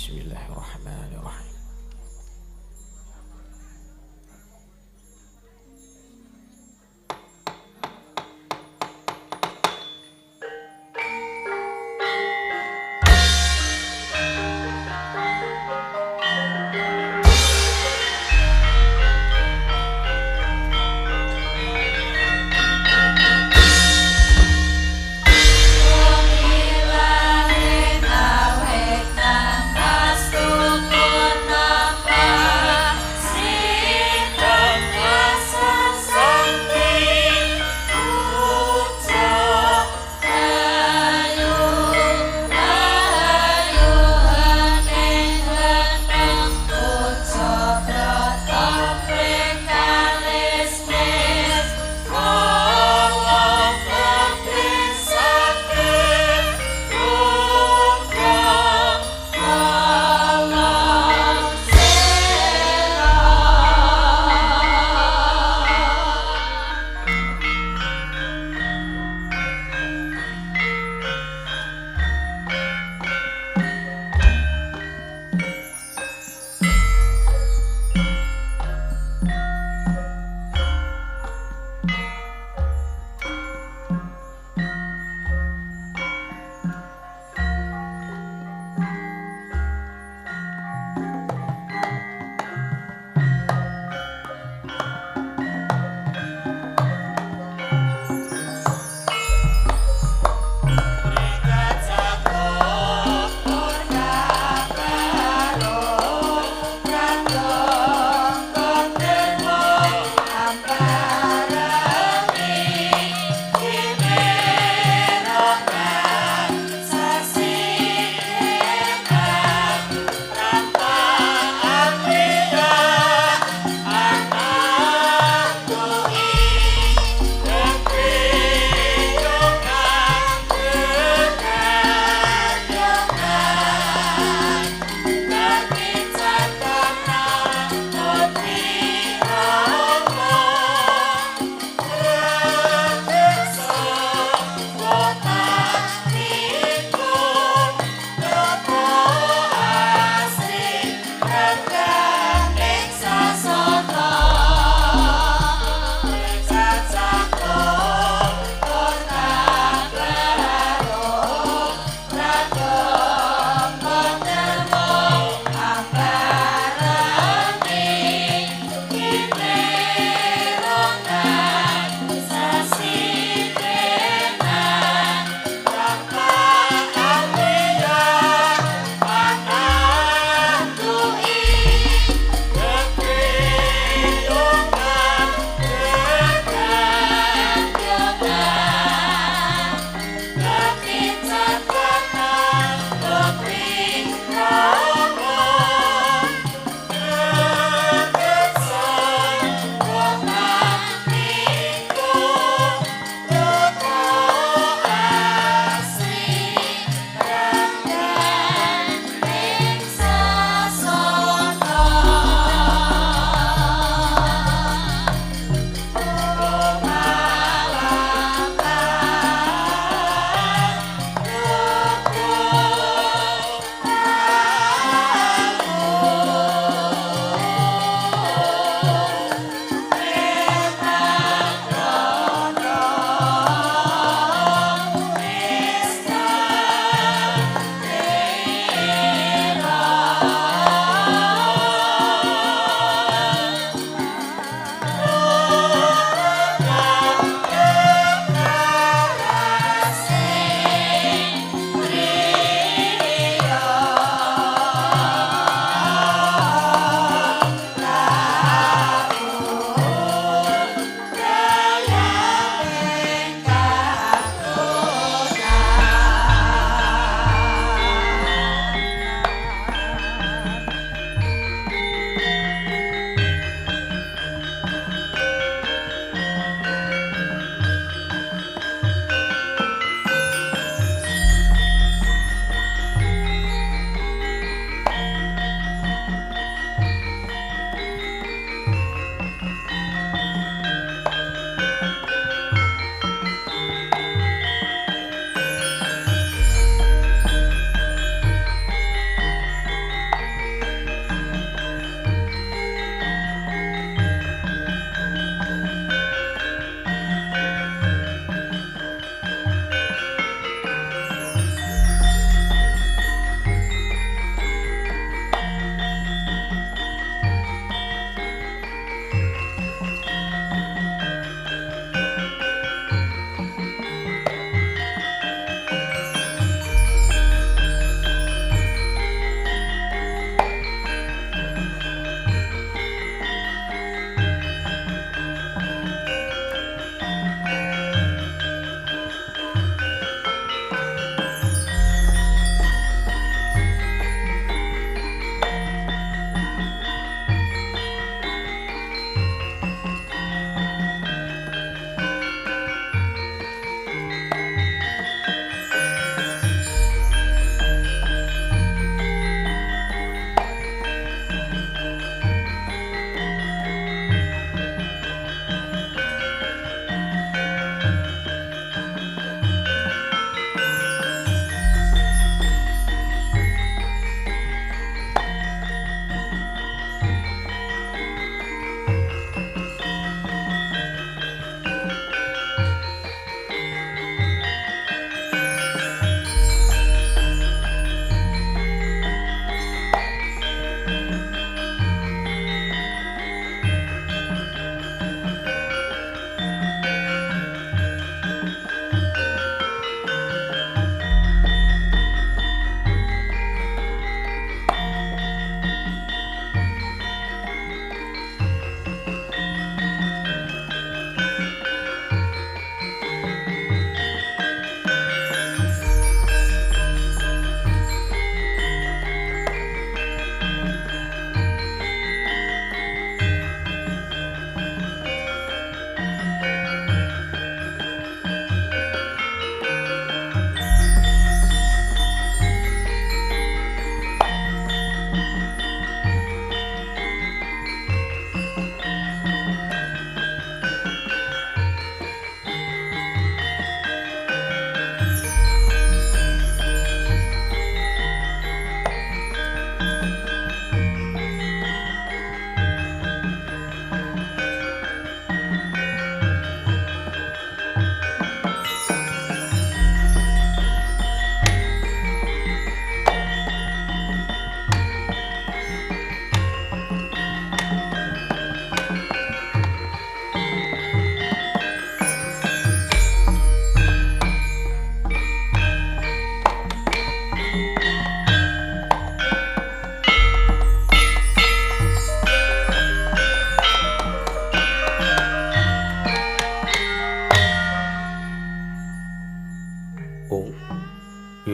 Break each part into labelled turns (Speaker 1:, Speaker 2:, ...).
Speaker 1: Bismillahirrahmanirrahim.
Speaker 2: Wong ilahe awet nang kastukuno.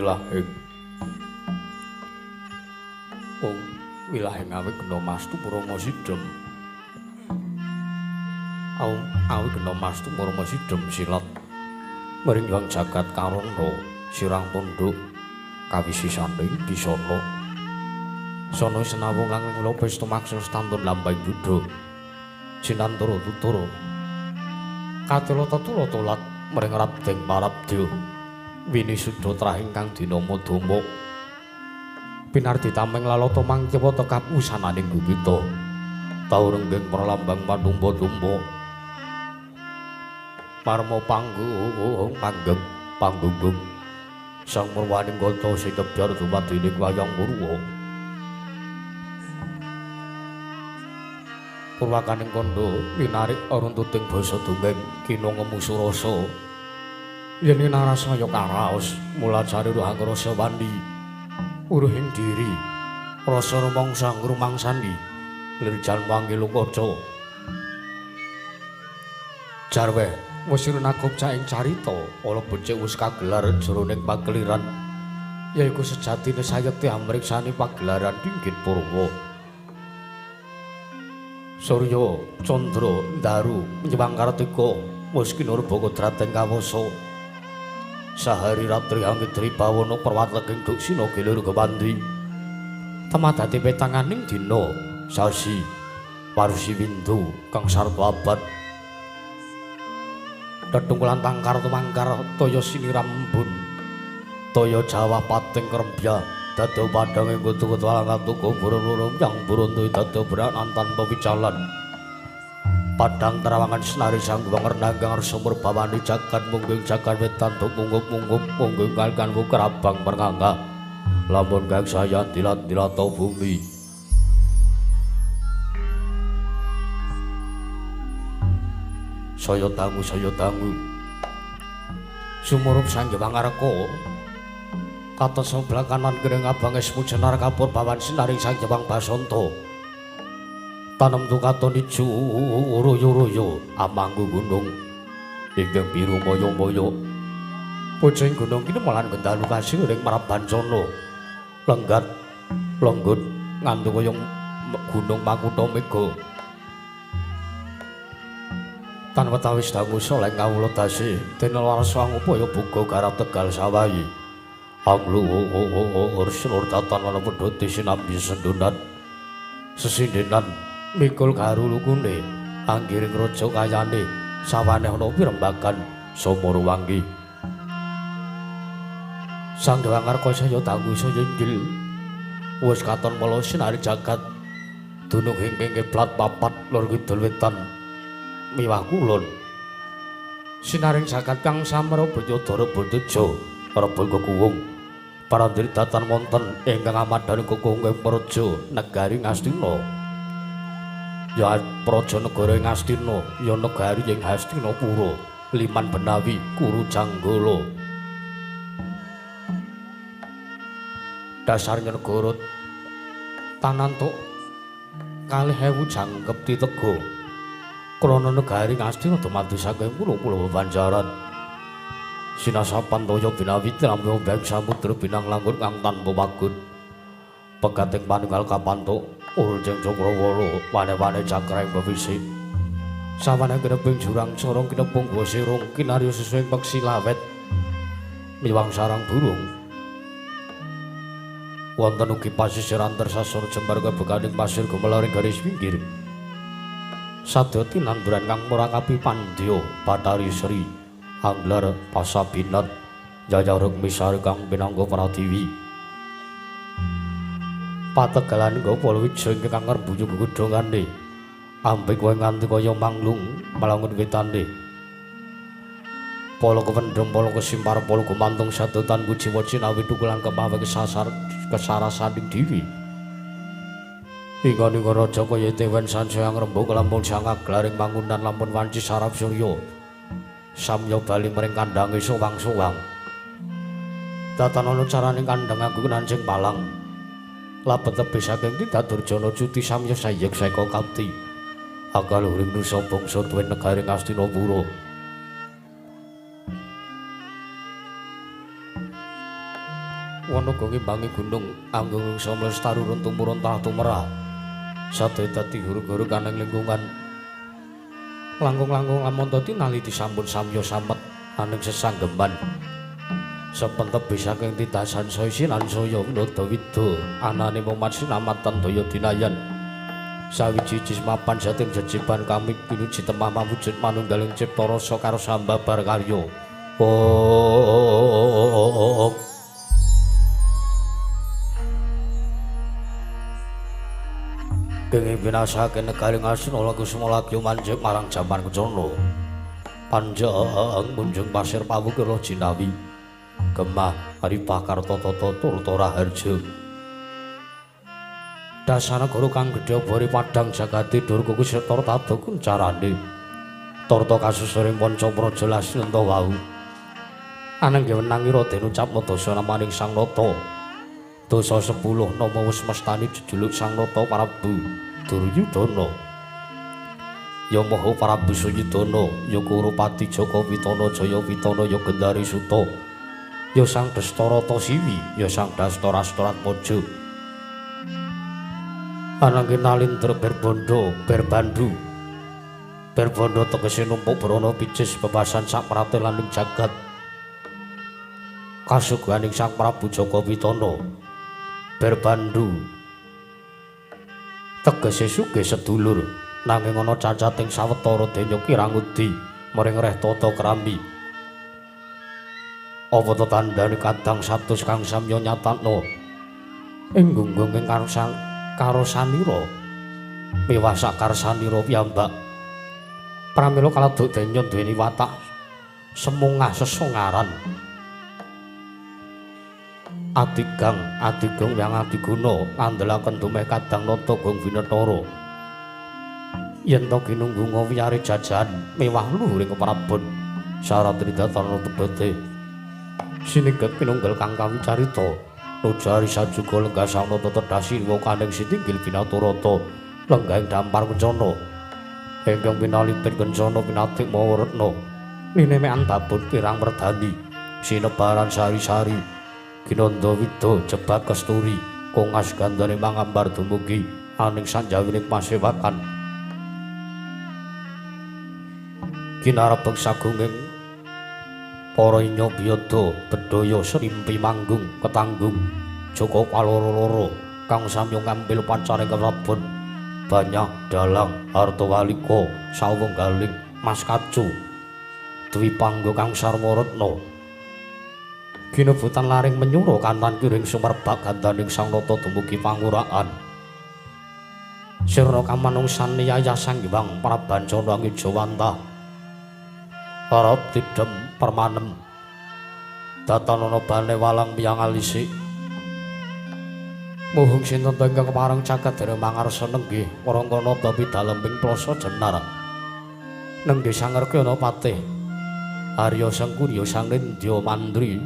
Speaker 1: Wilahing Wong wilahing awigna mastu purama sidhem. Awigna mastu purama sidhem silat maring yang jagat karana sirang tunduk kawisisaning bisana. Sono senawung kang kula pesta maksa stantun lambang yudha. Sinantara tutur katela tetula tolat maring rabdeng parabdya. Wini sudha trahing kang dinama Dama. Pinardi tameng lalata mangkiwa tekap wusananing gupita. Tau renggeng pralambang panumpa-tumpa. Marma panggung panggeng panggunggung. Sang murwaning ganta sing kebyar dumadining wayang purwa. Purwakaning kandha linarik runtuting basa dongeng kina ngemu surasa. Yen narasaya karaos mulajare rohang rasa wani uruhing diri rasa rumangsa ngrumangsani lirjan wangi lukaca jarwe wis rinakub caing carita ala becik wis kagelar jroning pakeliran yaiku sejatine sayekti amriksani pagelaran Dinggit Purwa. Surya candra ndaru nyewang kartika wis kinurba kodrating kawasa. Sahari ratri angidri bawana perwatleking duksina gilir kepandi. Temadati petanganing dina sasi parusi windu kang sarta abad. Tetungkulan tangkar tumangkar toya sinirambun. Toya Jawa pating krembya dado padhange kutu-kutu alang tuku burun-burun yang burun dado beranan tanpa wicalan. Padang terawangan senari sang wangernanggang arsa murbawani jagat mungging jagat wetan tumunggup-munggup mungging kalkan kerabang perngangga lamun kang saya dilat-dilata bumi. Saya dangu sumurup Sang Hyang Arka katon sebelah kanan gering abang esmu jenar kapur bawan sinaring Sang Hyang Basanta. Tanem tukaton ijo royo-royo amanggu gunung ingkang biru moyo-moyo. Pucing gunung kini malan gendalu kasih ring Marabancana lenggat lenggut nganti kaya gunung Makutha Mega. Tan wetawis dangu soleng kawula dasi dene warsa angupaya buga garap Tegal sawahi. Angluhur sinur datan ana pedhoti sinambi sendunan sesindenan mikul garu lukune anggiring raja kayane sawane ana pirembagan Somorwangi. Sang Dewa Ngarka saya dangu saya inggil wis katon mala sinari jagat dunung ingkang kiblat papat lor kidul wetan miwah kulon. Sinaring jagat kang samara Banyadara Banteja rebul kekuwung parandiri datan wonten ingkang amadhani kukuwung ing praja negari Ngastina. Ya praja negara ing Ngastina ya negari ing Hastinapura Liman Benawi Kuru Janggala. Dasarnya negara tanantuk 2,000 jangkep titega krana negari Ngastina dumadi saking pulo-pulo bebanjaran. Sinasapan toya binawi tramya beng samudra binang langgut kang tanpa wagut. Pegating panunggal kapantuk urjeng cakrawala wane-wane cakraing bebisi. Sawane kineping jurang corong kinepung gua sirung kinarya sesuing peksi lawet miwang sarang burung. Wonten ugi pasisiran tersasar jembar kebekaning pasir gumelaring garis pinggir. Sadya tinamburan kang murakapi pandya Bathari Sri Anglar Pasabinat Jaya Rukmisari kang pinangka pratiwi. Pategalan Gopala Wijaya ingkang ngrembuyung gegodhongane ambek kowe nganti kaya manglung malangun wetane. Pala kependhem pala kesimpar pala gumantung sadotan kujiwa cinawi tukulan kemawe kesasar kesarasaning dewi. Ingkang raja kaya dewen sansaya ngrembug lampun sang aglaring mangunan lampun wanci sarap surya. Samya bali mring kandhange sowang-sowang. Datan ana carane kandhang anggo nancing palang. Labet tebih saking Tindak Durjana cuti samya sayek seka kapti. Akal uring nusa bangsa duwe negari Ngastinapura. naga ngimbangi gunung anggung samlestaru tumurun tanah tumerah. Sadaya dadi hurug-hurug aneng lingkungan. Langkung-langkung lamun tinali disampun samya samet aning sesanggeman. Sepentep saking titasan saya sinan saya winada wida anane momat sinamatan daya dinayan. Sawiji jismapan jatim jejiban kami pinuji temah mawujud manunggaling cipta rasa karo sambabar karya. Oh. Kenging binasake negari Ngastina Kusuma lagi manjing marang jaman kencana. Panjang munjung pasir pawukira jinawi. Gemah Aripah Karta Tata Turta Raharja. Dasanagara kang gedhe bori padhang jagate durga kusetara tata kuncarane. Tarta kasusuring panca praja Lasminta wau. Anangge wenang ira den ucapna dasa namaning Sang Nata. Dasa 10 nama wis mestani jejuluk Sang Nata Prabu Duryudana. Ya Maha Prabu Suyudana, ya Kurupati Jaka Witana Jaya Witana, ya Gendari Suta. Ya Sang Dastarata Siwi, ya Sang Dastarastratmaja. Anangge nalindra berbandha berbandu. Berbandha tegese numpuk brana picis bebasan sak pratelan ing jagat. Kasuguhaning Sang Prabu Jaka Witana. Berbandu tegese sugih sedulur nanging ana cacating sawetara denya kirangudi mring reh tata krambi. Apa ta tandane kadang satus kang samya nyatakna ing gunggung ing karosanira miwah sakarsanira piyambak. Pramila kaladuk denya duweni watak semungah sesongaran. Adigang adigung yang adiguna ngandelaken dumeh kadang nata gong winetara. Yen to ginunggunga wiyare jajan mewah luhuring keprabon syarat tridatana tebete. Siningget pinunggal kang kawicarita nujari sajuga lenggah sang nata tedhasi kaning sitinggil binaturata lenggahing dampar kencana ingkang pinalipin kencana pinatik mawa retna ninemekan babon pirang werdani sinebaran sari-sari ginandha wida jebat kesturi kongas gandane mangambar dumugi aning sanjawining pasewakan kinarebeng sagunging para inya biyada bedhaya srimpi manggung ketanggung jaka paloro-loro kang samya ngambil pancane keprabon banyak dalang harta walika sawunggaling mas kacu dwipangga kang sarwa retna ginebutan laring menyura kantan kiring sumerbak gandaning Sang Nata dumugi panguraan sirna kamanungsan yayah Sang Hyang Prabancana Ngijawantah arep tidhem permanem datanana bane walang miyang alisik muhung sinten ingkang kepareng caket dene mangarsa nenggih Warangkana pidalemping plasa jenar nenggih Sangerkyana patih Arya Sengkuni Sang Nindya Mandri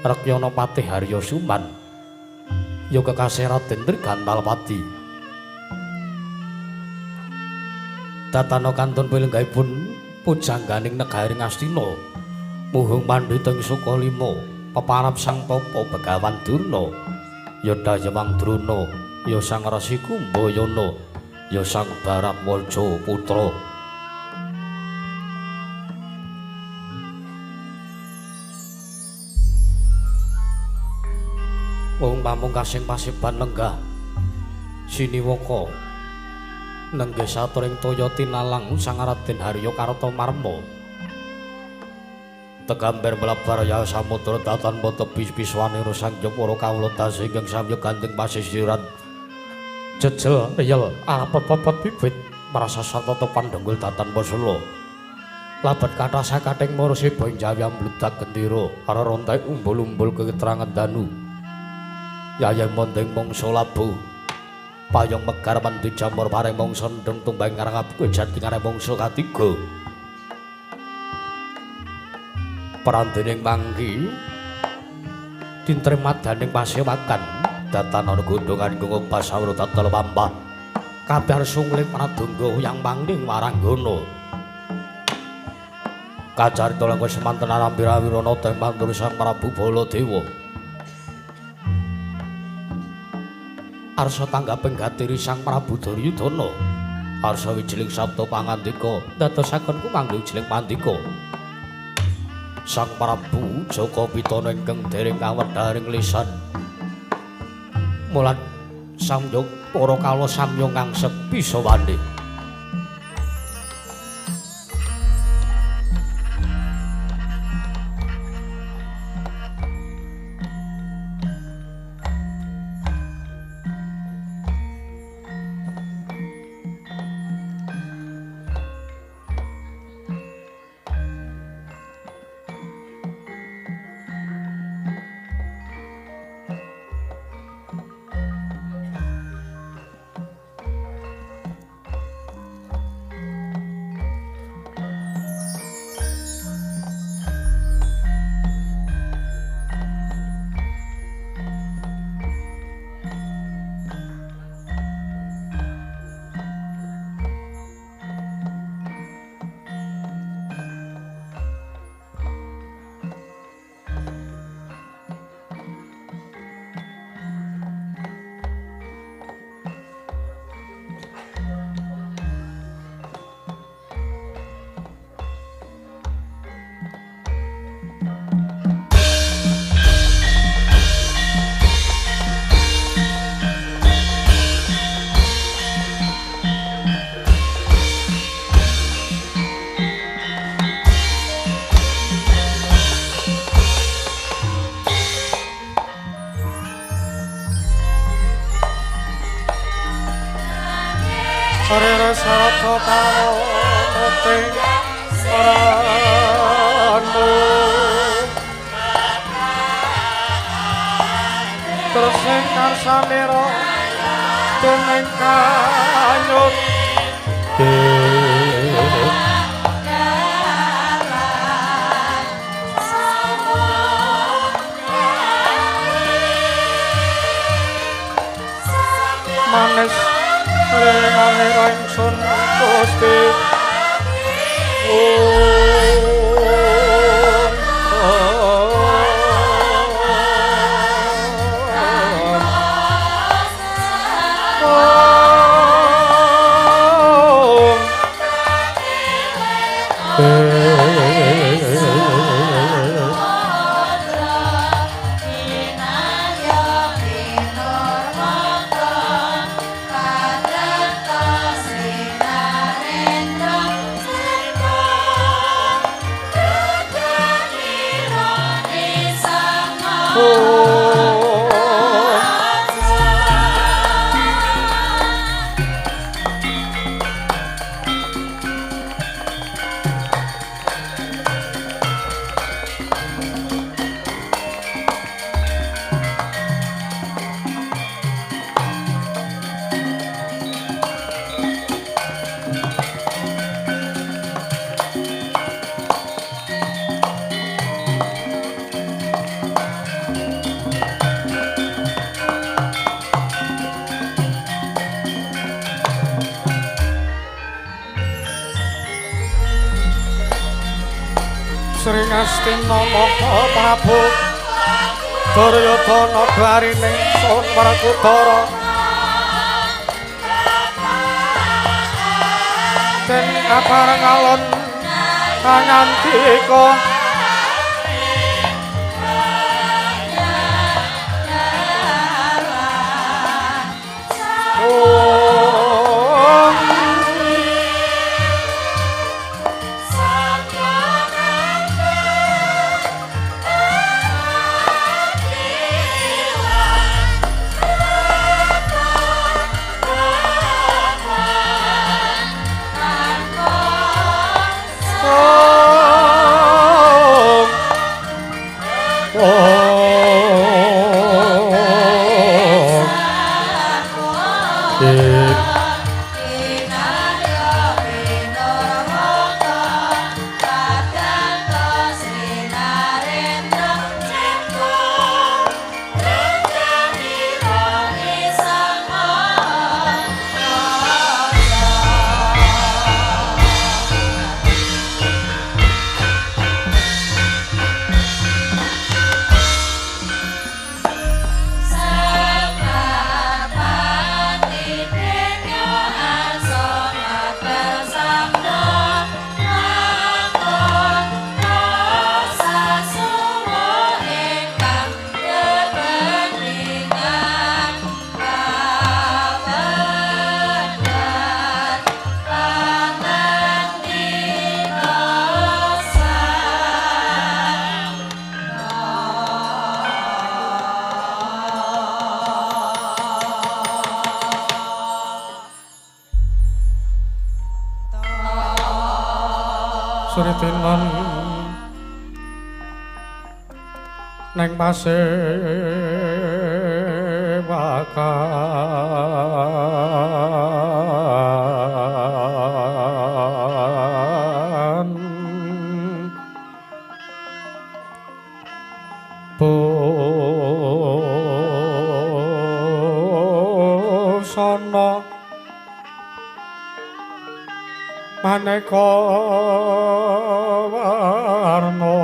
Speaker 1: Rekyana patih Arya Suman ya kekasih Raden Trigantalpati datana kantun pilenggahipun pujangganing negari Ngastina muhung pandhita ing Sukalima peparap Sang Tapa Begawan Durna ya Dayawang Drona ya Sang Resi Kumbayana ya Sang Baratwaja Putra. Wong pamungkasing pasiban lenggah siniwaka nenggih saturing toya tinalang Sang Raden Harya Kartamarma tegambar mlebar ya samudra datan tebi piswanira sang para kawula dasa ingkang samya gandeng pasisiran jejel riyel arepet-pepet bibit merasa satata pandhenggul datan pasela labet kathah sakating marasiba ing jawi ambludak gendera arerontek umbul-umbul keketerangan danu yayah mondeng mangsa labuh payung megar mendhi jamur pareng mangsa ndeng tumbang karang jati karang mangsa katiga perandening mangki dintremadaning pasewakan datan ana gondhongan ngobas sawra tatal pampah kabar sungling pradangga yang mangning waranggana kacarita langkung semanten arambir awirana teng mantur Sang Prabu Baladewa. Arsa tanggaping gatiri Sang Prabu Duryudana. Arsa wijiling sabda pangandika dadosaken kumanggih wijiling pandika. Sang Prabu Jaka Pitana ingkang dereng kawedharing lisan. Mulat samyog para kawula samya ngangsek bisa wani.
Speaker 2: Sri Ngastina Maha Prabu Duryudana dlarine Sun Werkudara den kabareng alun kangandika
Speaker 3: Sampai
Speaker 2: Sritinan neng pasewakan busana maneka warna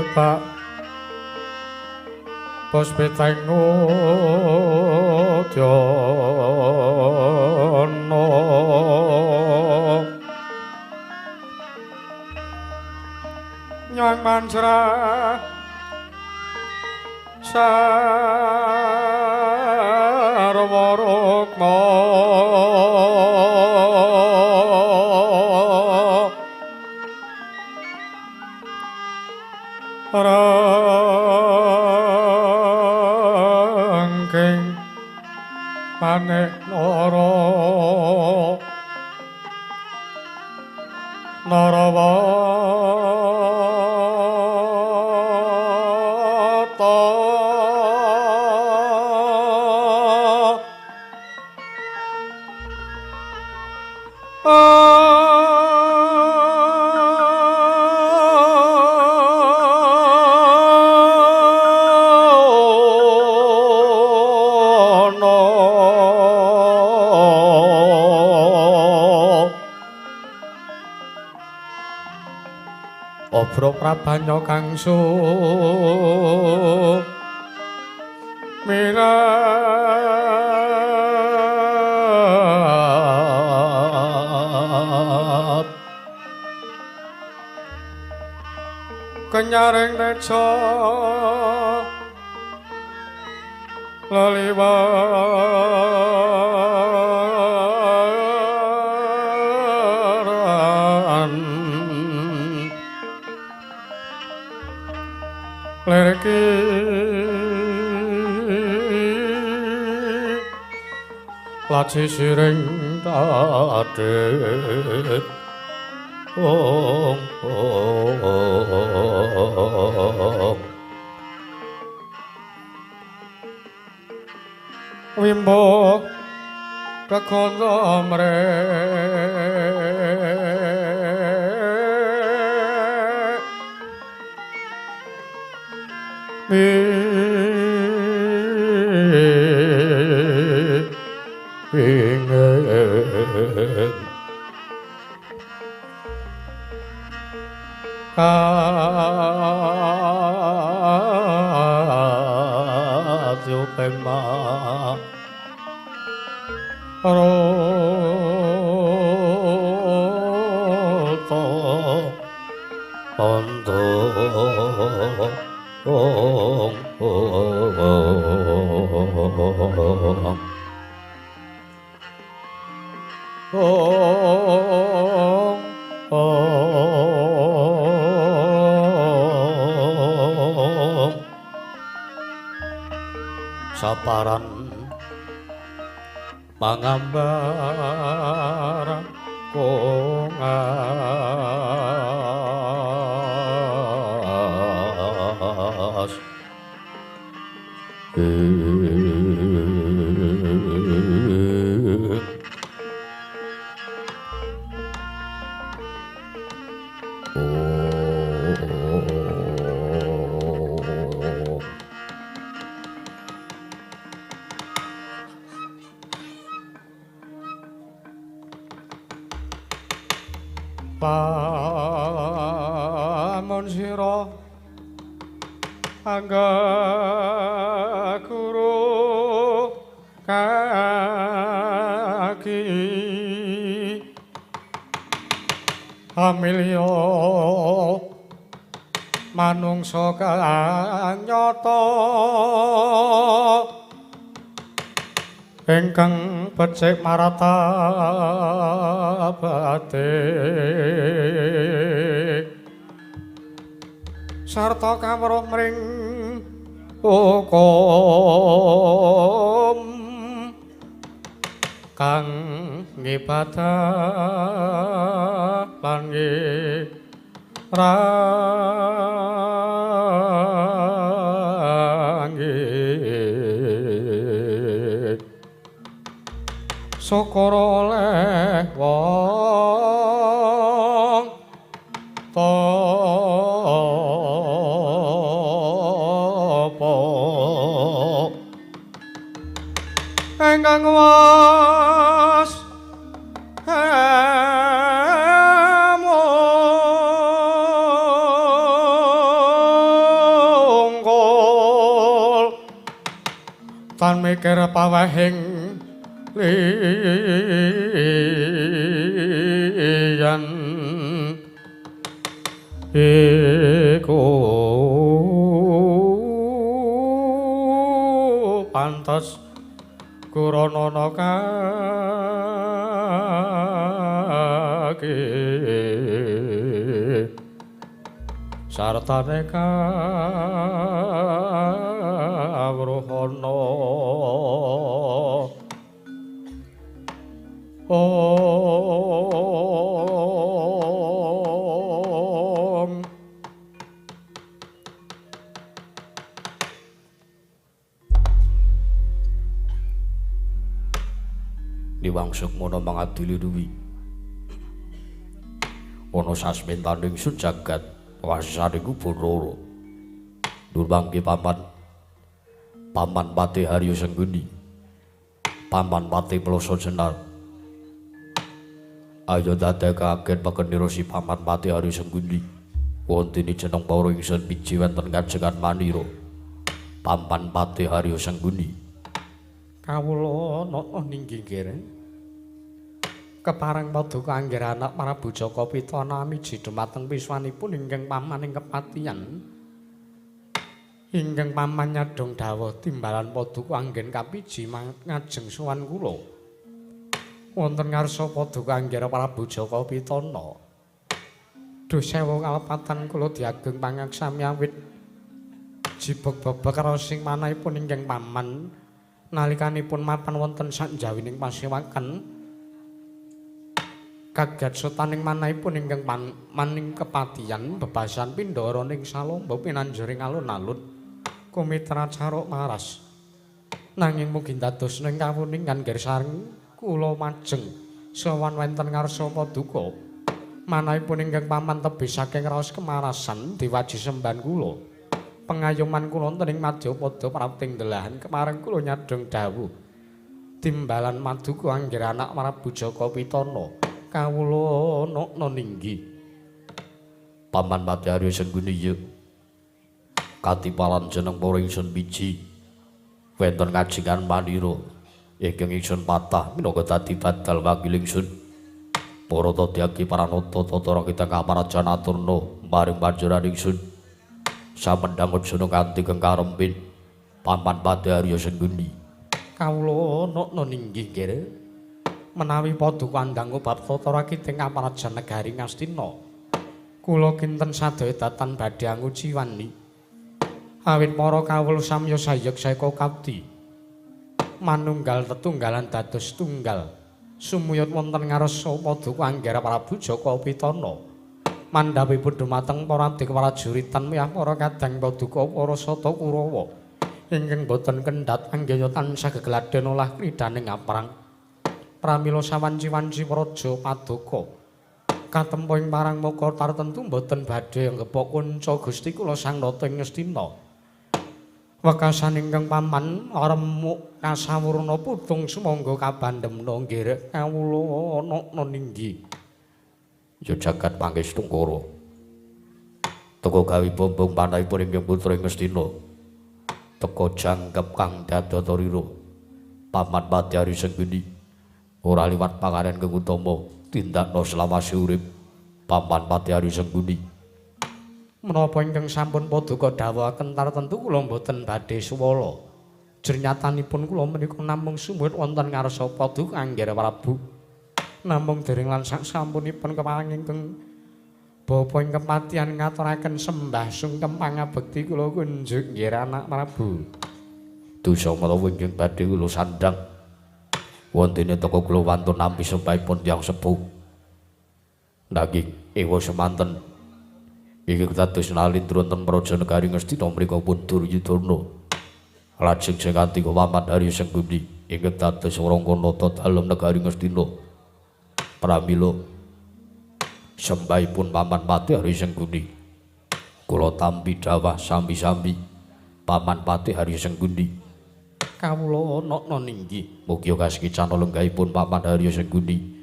Speaker 2: sepak puspiteng udyana nyang manjra sarwa rukma rangking manik nara narawata Obro prabanya kangsu mirat kenyaring neca leliwaran lerki laci siring tadit ong ong wimbo kekondo mrek wingin kadyupema roto ondo ong ong ong ong saparan mangambar kongas Lamun sira angga Pamilya manungsa kang nyata ingkang becik marata bate sarta kawruh mring hukum kang ngibadah lan ngirangi syukur oleh wong tapa ingkang was mungkul tan mikir pawehing liyan iku pantes kuranana kaki sartane kawruhana. Om.
Speaker 1: Liwang Sukmana mangadili duwi ana sasmentaning sun jagat wasane iku Bathara Durmangke paman Paman Patih Haryo Sengguni, Paman Patih Ploso Jenar. Ayo dadekaken pekenira si Paman Patih Haryo Sengguni. Wontene jeneng para ingsun biji wonten kajengan manira. Paman Patih Haryo Sengguni.
Speaker 2: Kawula nata ninggi nggih. Kepareng paduka anggir anak Prabu Jaka Pitana miji dumateng piswanipun ingkang paman ing kepatihan. Ingkang paman nyadhong dawuh timbalan paduka anggen kapiji ngajeng sowan kula. Wonten ngarsa paduka anggir Prabu Jaka Pitana. Duh sewu kalepatan kula diageng pangaksami awit jibeg bebek raosing manahipun ingkang paman nalikanipun mapan wonten sakjawining pasewakan. Kaget sutaning manahipun ingkang maning kepatihan bebasan pindara ning salomba pinanjuring alun-alun kumitra caruk maras. Nanging mugi dados ning kawuningan nggih sareng kula majeng sowan wonten ngarsa paduka. Manahipun ingkang paman tebih saking raos kemarasan diwaji sembahan kula. Pengayoman kula wonten ing madyapada prapting delahan kepareng kula nyadhong dawuh timbalan maduka anggir anak Prabu Jaka Pitana. Kawula nokna ninggi.
Speaker 1: Paman Patih Haryo Sengguni ya. Katipalan jeneng para ingsun biji wonten kajengan manira ingkang ingsun patah minangka dadi badal wakil ingsun. Para tadyaki paranata tata kita kamarajan aturna maring panjenengan ingsun. Samendhang aja kanthi kengkarempin Paman Patih Haryo Sengguni.
Speaker 2: Kawula nokna ninggi nggih. Menawi paduka andhangu bab tata rakiting kamarajan negari Ngastina, kula kinten sadaya datan badhe anguciwani. Awit para kawula samya sayek saeka kapti manunggal tetunggalan dados tunggal sumuyut wonten ngarsa paduka anggara Prabu Jaka Pitana. Mandhapipun dumateng para abdi prajuritan miyah para kadang paduka para sata Kurawa ingkang boten kendhat anggaya tansah gegladhen olah kridaning aprang. Pramila sawanci-wanci praja paduka katempo ing parang muka tartentu boten badhe nggepok kunca Gusti kula Sang Nata ing Ngastina. Wekasan ingkang paman remuk kasawurna putung sumangga kabandhemna nggih kawula nokna ninggi.
Speaker 1: Ya jagat pangestungkara. Teka gawe bombong panahipun ingkang putra ing Ngastina. Teka jangkep kang dadatarira. Paman Patih Haryo Sengguni ora liwat panganen kang utama tindakna selawase urip. Paman Patih Arya Sengkuni.
Speaker 2: Menapa ingkang sampun paduka dhawuhaken tartemtu kula mboten badhe suwala. Jernyatanipun kula menika namung sumuwut wonten ngarsa paduka Anggara Prabu. Namung dereng lan sasampunipun kepareng ingkang bapa ing kepatihan ngaturaken sembah sungkem pangabekti kula kunjuk nggih anak Prabu.
Speaker 1: Dosa menawa ingkang badhe kula sandhang wontene teka kula wantun nampi sembahipun tiyang sepuh. Nanging ewa semanten iki dados nalindra wonten praja negari Ngastina mriku pun Duryudana. Lajeng sing kanthi Paman Arya Sengkuni ingkang dados Rangkanata dalem negari Ngastina. Pramila sembahipun Paman Patih Arya Sengkuni kula tampi dawah sambi-sambi Paman Patih Arya Sengkuni.
Speaker 2: Kawula ana ninggih.
Speaker 1: Mugi kasekicana lenggahipun Paman Arya Sengkuni.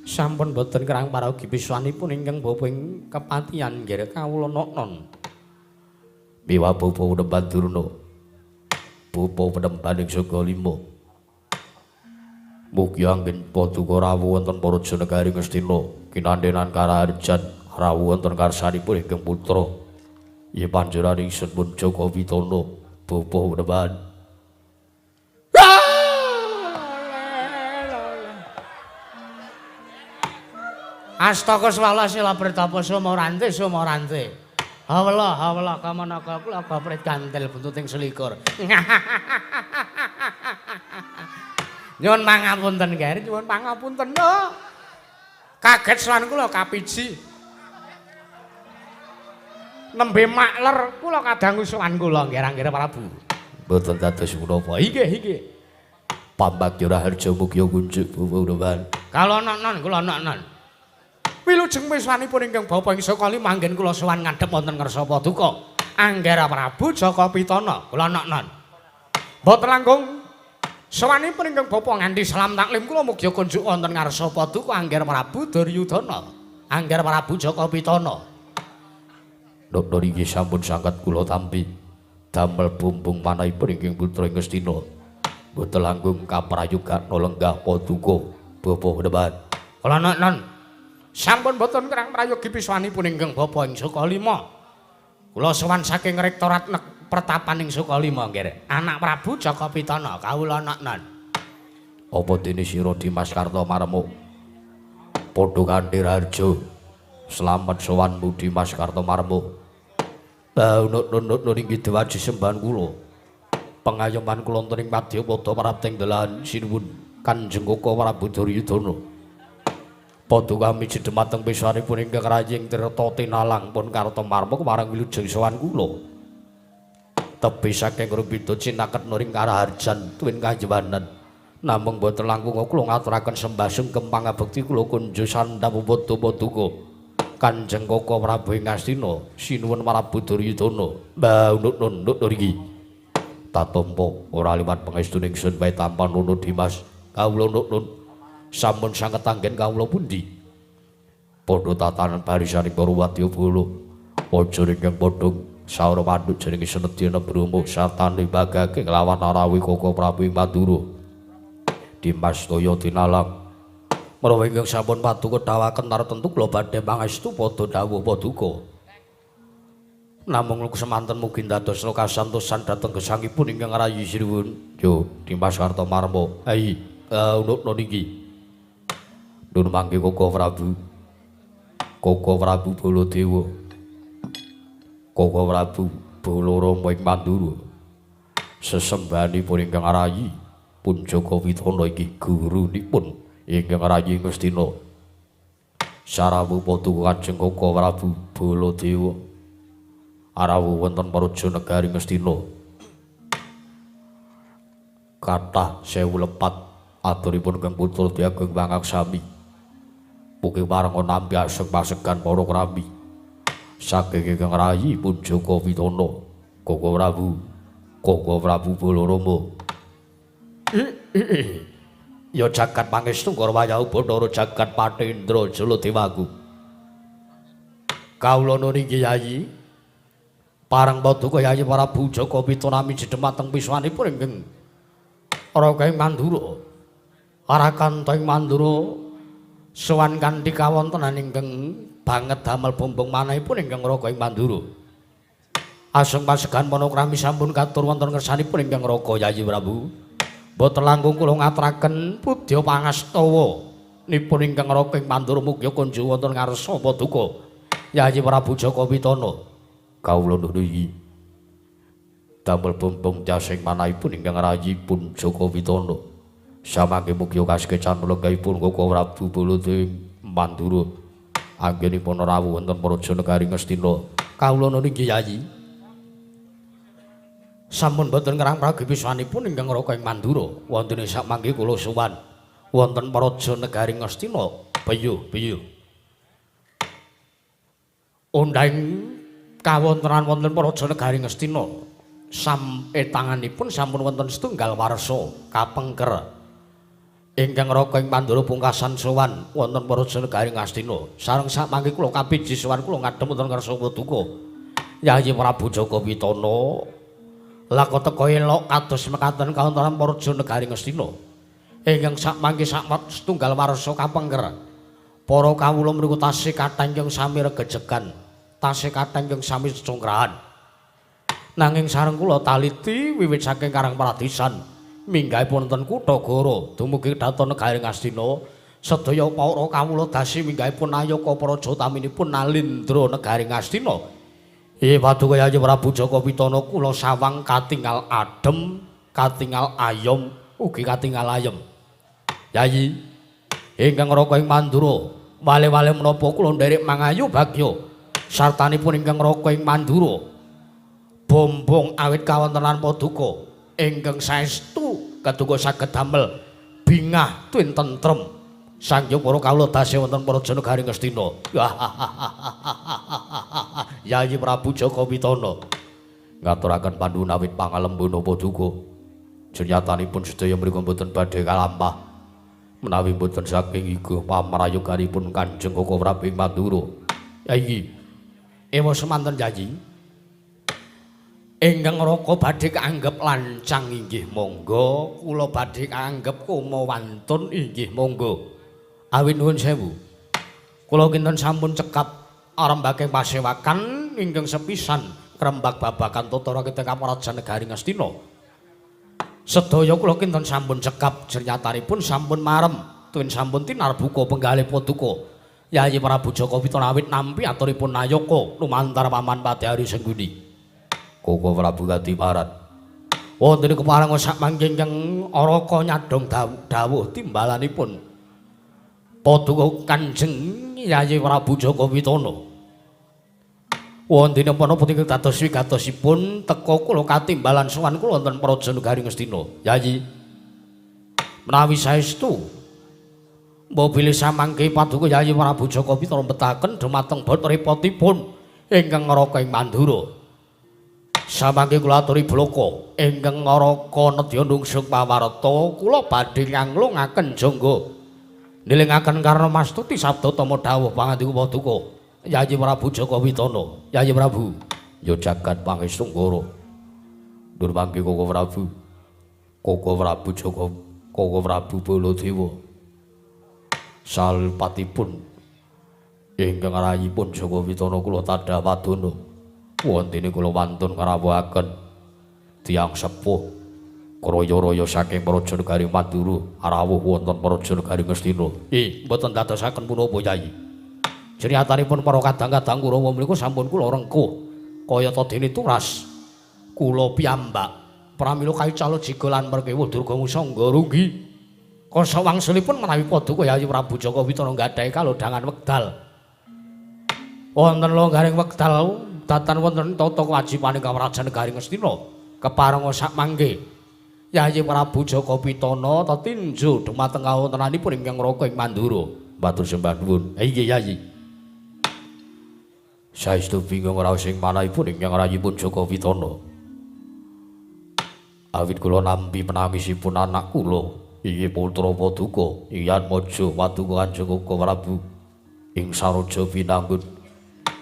Speaker 2: Sampun boten kerang paraogi piswanipun ingkang bapa ing kepatihan nggih kawula noknon.
Speaker 1: Miwa bapa Penemban Durna. Bapa Penemban ing Saka Lima. Mugi anggen paduka rawuh wonten praja negari Ngastina kinandenan karaharjan rawuh wonten karsanipun ingkang putra. Yen panjenengan ingsun pun Jaka Pitana bapa Penemban.
Speaker 2: Astaka swala sila pritapa sumorante sumorante. Hawela hawela kamanaka kula gaprit gantel buntuting selikur. Nyuwun pangapunten Ger, nyuwun pangapunten. Oh. Kaget sowan kula kapiji. Nembe makler kula kadangu sowan kula nggih Anggara Prabu.
Speaker 1: Mboten dados menapa.
Speaker 2: Inggih inggih.
Speaker 1: Pambagya Raharja mugi kunjuk bapa Penemban.
Speaker 2: Kula nonon kula nonon. Wilujeng miswanipun ingkang bapa ing Sakali manggen kula sowan ngadhep wonten ngarsa paduka Anggara Prabu Jaka Pitana kula noknon. Mboten langkung sowanipun ingkang bapa nganti salam taklim kula mugi kunjuk wonten ngarsa paduka Anggara Prabu Duryudana Anggara Prabu Jaka Pitana.
Speaker 1: Nokno niki sampun sanget kula tampi damel bumbung manahipun ingkang putra ing Ngastina. Mboten langkung kaprayogana lenggah paduka bapa Penemban.
Speaker 2: Kula noknon. Sampun boten kerang prayogi piswanipun ingkang bapa ing Sukalima. Kula sowan saking rektorat pertapan ing Sukalima nggih. Anak Prabu Jaka Pitana kawula noknon.
Speaker 1: Apa dene sira Dimas Kartomarmo? Padha kanthi raharja. Slamet sowanmu Dimas Kartomarmo. Baunut-nut inggih dewaji sembahan kula. Pengayoman kula wonten ing madyapada prapting delahan sinuwun Kanjeng Koko Prabu Duryudana. Paduka miji dhumateng piswanipun ingkang raying tirta tinalang pun Kartomarma kemarang wilujeng sowan kula. Tebih saking rupida cinaket nuring karaharjan tuwin kajuwanan. Namung boten langkung kula ngaturaken sembah sungkem pangabekti kula kunjuk sandhap padha paduka. Kanjeng Koko Prabu ing Ngastina sinuwun Prabu Duryudana. Mbah unut-unut niki. Tatampa ora liwat pangestune ingsun wae tampan nuno Dimas. Kawula nunun. Sampun sanget anggen kawula pundi? Padha tatanan barisaning para wadyabala. Aja ingkang padha saura manduk jenenge Senedya Brahma sartane bagake nglawan Arawi Koko Prabu ing Madura. Dimas toya tinalang. Menawa ingkang sampun paduka dhawaken tartemtu kula badhe pangestu padha dawuh paduka. Namung semanten mugi dados kasantosan dhateng gesangipun ingkang rayi sinuwun. Yo Dimas Kartomarma. Ai unukna niki. Nun mangke Koko Prabu. Koko Prabu Baladewa. Koko Prabu Balarama ing Mandura. Sesembahanipun ingkang rayi pun Jaka Pitana iki gurunipun ingkang rayi Ngastina. Sarawuh paduka Kanjeng Koko Prabu Baladewa. Arawuh wonten praja negari Ngastina. Kathah sewu lepat aturipun Kang Putra Diageng Pangaksami. Mugi parenga nampi aseg-asegan para krami. Saking ingkang rayi pun Jaka Pitana, Koko Prabu, Koko Prabu Balarama. Ya jagat pangestu Wayahu Bathara jagat Patendra Jaladewaku. Kawula niki Yayi pareng paduka Yayi Prabu Jaka Pitana miji dhumateng piswanipun ingkang Raga ing Mandura. Arakanta ing Mandura Sowan kanthi kawontenan ingkang banget damel bombong manahipun ingkang Raga ing Mandura. Aseng pasegan panakrami sampun katur wonten ngersanipun ingkang Raga Yayi Prabu. Boten langkung kula ngaturaken pudya pangastawa nipun ingkang Raga ing Mandura mugi kunjung wonten ngarsa paduka Yayi Prabu Jaka Pitana. Kawula nuwun iki damel bombong jasing manahipun ingkang rayipun Jaka Pitana. Samangke mugi kaskecan lenggahipun Koko Prabu Baladewa Mandura anggenipun rawuh wonten Praja Negari Ngastina. Kawula nuwun inggih Yayi. Sampun boten ngerang pragipisanipun ingkang Raga ing Mandura wonten sak mangke kula sowan wonten Praja Negari Ngastina. Peyuh peyuh. Undhang kawontenan wonten Praja Negari Ngastina tanganipun sampun wonten setunggal warsa kapengker ingkang Raga ing Mandura pungkasan sowan wonten Praja Negari Ngastina. Sareng sak mangke kula kapiji sowan kula ngadhep wonten ngarsa paduka Yayi Prabu Jaka Pitana. Lako teka elok kados mekaten kawontenan Praja Negari Ngastina ingkang sak mangke sak setunggal warsa kapengker. Para kawula mriku tasih kathah ingkang sami regejegan, tasih kathah ingkang sami congkrahan. Nanging sareng kula taliti wiwit saking Karang Paradisan minggahipun wonten kutha Goro dumugi dhateng Negari Ngastina, sedaya para kawula dasi minggahipun nayaka praja utaminipun Nalindra Negari Ngastina. Ih paduka Yayi Prabu Jaka Pitana kula sawang katingal adem, katingal ayom, ugi katingal ayem. Yayi ingkang Raga ing Mandura, wale-wale menapa kula nderek mangayu bagya sartanipun ingkang Raga ing Mandura. Bombong awit kawontenan paduka ingkang saestu keduga saged damel bingah tuwin tentrem. Sanghyang para kawula tasih wonten Praja Negari Ngastina. Yayi Prabu Jaka Pitana ngaturaken panuwun awit pangalembana paduka. Jenyatanipun sedaya mriku mboten badhe kalampah menawi mboten saking iga pamrayoganipun Kanjeng Koko Prabu ing Mandura. Yayi, ewa semanten Yayi. Ingkang Raka badhe kaanggep lancang inggih monggo, kula badhe kaanggep koma wantun inggih monggo. Awit nuwun sewu. Kula kinten sampun cekap arembaking pasewakan ingkang sepisan krembak babagan tata rakita Praja Negari Ngastina. Sedaya kula kinten sampun cekap jernyatanipun sampun marem tuwin sampun tinarbuka penggalih paduka Yayi Prabu Jaka Pitana awit nampi aturipun nayaka lumantar paman Padhari Sengguni. Koko Prabu Kadiparan wonten kepareng sak mangke ingkang Araka nyadhong dawuh timbalanipun paduka Kanjeng Yayi Prabu Jaka Pitana. Wonten menapa ingkang dados wigatosipun teka kula katimbalan sowan kula wonten Praja Negari Ngastina. Yayi, menawi saestu mbok bilih samangke paduka Yayi Prabu Jaka Pitana mbetaken dumateng bot repotipun ingkang Raka ing Mandura. Samangke kula aturi blaka ingkang Raka nedya nungsung pawarta kula badhe nganglungaken jangga nilingaken karna mastuti sabda tama dawuh pangandika paduka Yayi Prabu Jaka Pitana. Yayi Prabu ya jagat pangestu Ngara. Ndur mangke Koko Prabu. Koko Prabu Jaka, Koko Prabu Baladewa. Salpatipun ingkang rayipun Jaka Pitana kula tadha padana. Wontene kula wantun ngrawuhaken tiyang sepuh kraya-raya saking Praja Negari Mandura rawuh wonten Praja Negari Ngastina. Ih, mboten dadosaken punapa Yayi. Jeriatanipun para kadang-kadang Kurawa menika sampun kula rengkuh kayata dene turas kula piyambak pramila kaical jiga lan merkewuh Durga Musangga runggi. Kasa wangsulipun menawi paduka Yayi Prabu Jaka Pitana nggadahi kalodhangan wekdal. Wonten longgaring wekdal datan wonten tata kewajibane Kawrajan Negari Ngastina keparenga sak mangke Yayi Prabu Jaka Pitana tetinju dumateng kawontenanipun ingkang Raka ing Mandura. Matur sembah nuwun. Inggih Yayi. Saestu bingung raos ing manahipun ingkang rayipun Jaka Pitana. Awit kula nampi penangisipun anak kula inggih putra paduka Iyatmaja paduka Kanjeng Koko Prabu ing Saroja Binangun.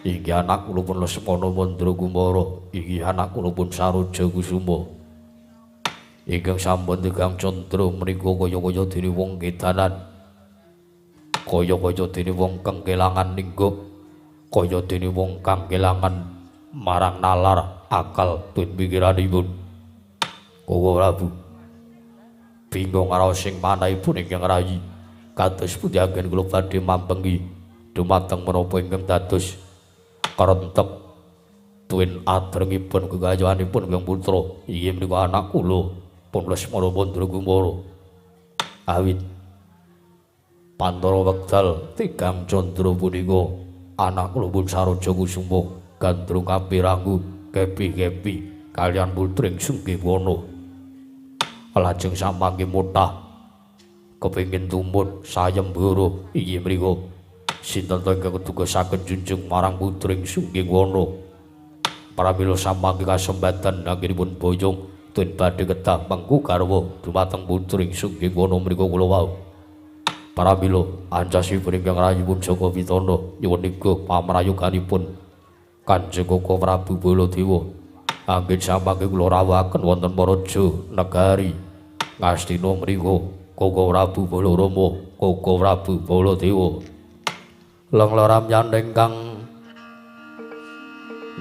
Speaker 1: Inggih anak kula pun Lesmana Mandra Kumara, inggih anak kula pun Saroja Kusuma. Ingkang sampun tegang candra menika kaya-kaya dene wong kedanan. Kaya-kaya dene wong kang kelangan ninggo, kaya dene wong kang kelangan marang nalar akal tun pikiranipun. Koko Prabu bingung raos sing manahipun ingkang rayi. Kados pundi anggen kula badhe mambengi dumateng menapa ingkang dados karentek tuwin adrengipun gegayuhanipun Hyang Putra. Inggih menika anak kula pun Lesmana Mandrakumara. Awit pantara wekdal tigang candra punika anak kula pun Saroja Kusuma gandrung kapiranggu kepi-kepi kaliyan putring Sunggiwana. Lajeng samangke motah kepengin tumut sayembara inggih mriku sinten ta ingkang keduga saged junjung marang putring Sunggiwana. Pramila samangke kasembatan anggenipun boyong tun badhe kedah mengku garwa dumateng putring Sunggiwana mriku kula wau. Pramila ancasipun ingkang rayipun Jaka Pitana nyuwun niga pamrayoganipun Kanjeng Koko Prabu Baladewa anggen samangke kula rawuhaken wonten Paraja Negari Ngastina mriku Koko Prabu Balarama, Koko Prabu Baladewa. Lengloram ingkang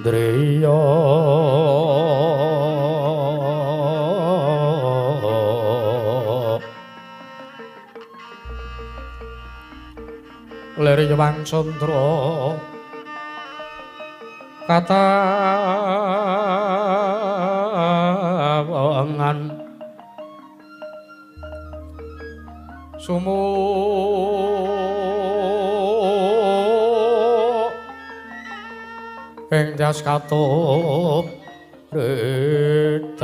Speaker 1: ndriya
Speaker 2: lir Hyang Candra katawangan sumu ing das katup retan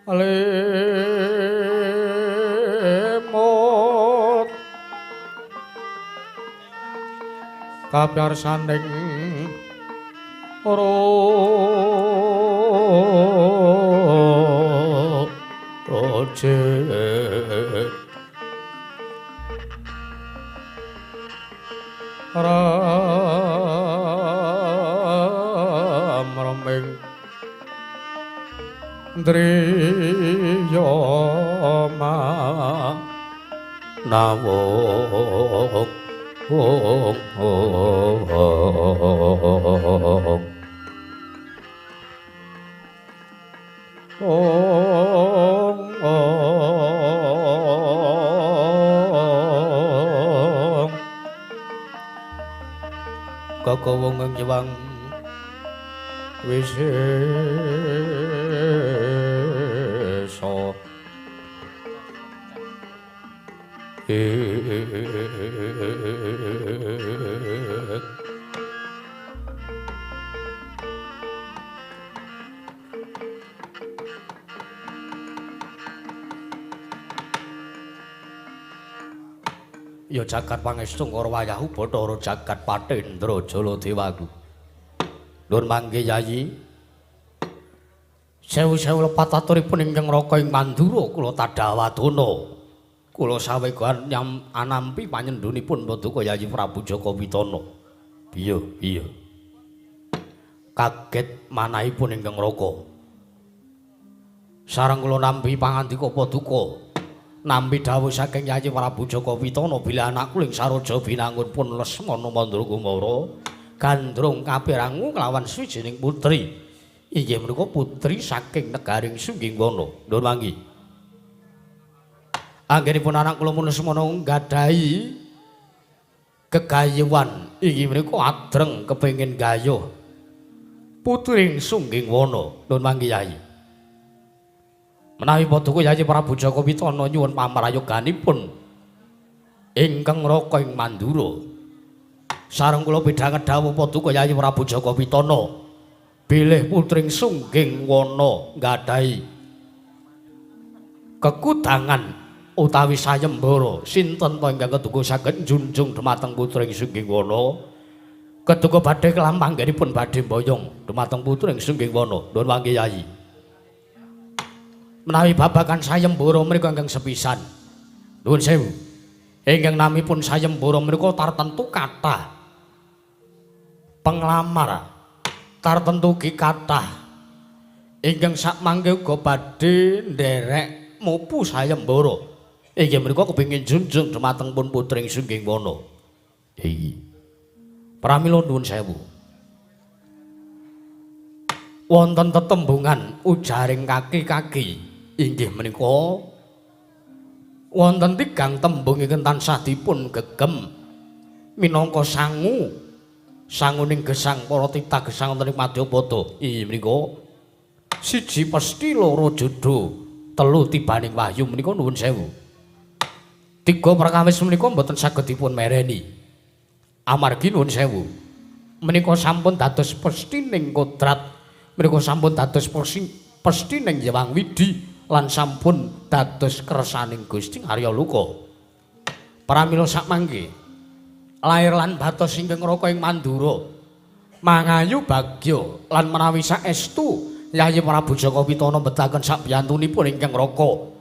Speaker 2: lemot kapyarsaning roje ram raming ndriya
Speaker 1: manawung ong ong ong
Speaker 2: Kaka wong nyewang wisesa
Speaker 1: Ya jagat pangestu karo wayahu Bathara jagat Patendra Jaladewaku. Nuwun mangke Yayi. Sewu-sewu lepat aturipun ingkang Raka ing Mandura kula tadhawadana. Kula sawegan nyam anampi panyendhunipun Paduka Yayi Prabu Jaka Pitana. Iya, iya. Kaget manahipun ingkang Raka. Sareng kula nampi pangandika Paduka. Nampi dawuh saking Yayi Prabu Jaka Pitana bilih anak kula ing Saroja Binangun pun Lesmana Mandrakumara gandrung kapirangu kelawan swijining putri. Inggih menika putri saking negaring Sunggingwana. Nuwun manggi. Anggenipun anak kula pun Lesmana nggadahi gegayuhan inggih menika adreng kepengin gayuh putri Sunggingwana. Nuwun manggi Yayi. Menawi Paduka Yayi Prabu Jaka Pitana nyuwun pamrayoganipun ingkang Raka ing Mandura. Sareng kula pidhanget dawuh Paduka Yayi Prabu Jaka Pitana bilih putring Sunggingwana nggadahi kekudangan utawi sayembara sinten ta ingkang keduga saged njunjung dumateng putring Sunggingwana. Keduga badhe kelampanggenipun badhe mboyong dumateng putring Sunggingwana. Nuwun mangke Yayi. Menawi babagan sayembara menika ingkang sepisan. Nuwun sewu. Ingkang namipun sayembara menika tartentu kathah penglamar, tartentu ugi kathah Ingkang sakmangke uga badhe nderek mupu sayembara. Inggih menika kepengin junjung dumateng pun putring Sungging Wana. Iya. Pramila nuwun sewu. Wonten tetembungan ujaring kaki-kaki inggih menika wonten tigang tembung ingkang tansah dipun gegem minangka sangu sanguning gesang para titah gesang wonten ing madyapada. Inggih menika siji pesthi, loro jodho, telu tibaning wahyu menika nuwun sewu. Tiga perkawis menika mboten saged dipun mereni. Amargi nuwun sewu. Menika sampun dados pesthi ning kodrat, menika sampun dados pesthi ning Hyang Widhi lan sampun dados kersaning Gusti Arya Loka. Pramila sakmangke lair lan batos ingkang raka ing Mandura mangayu bagya lan menawi saestu Yayi Prabu Jaka Pitana mbetaken sakbiyantunipun ingkang raka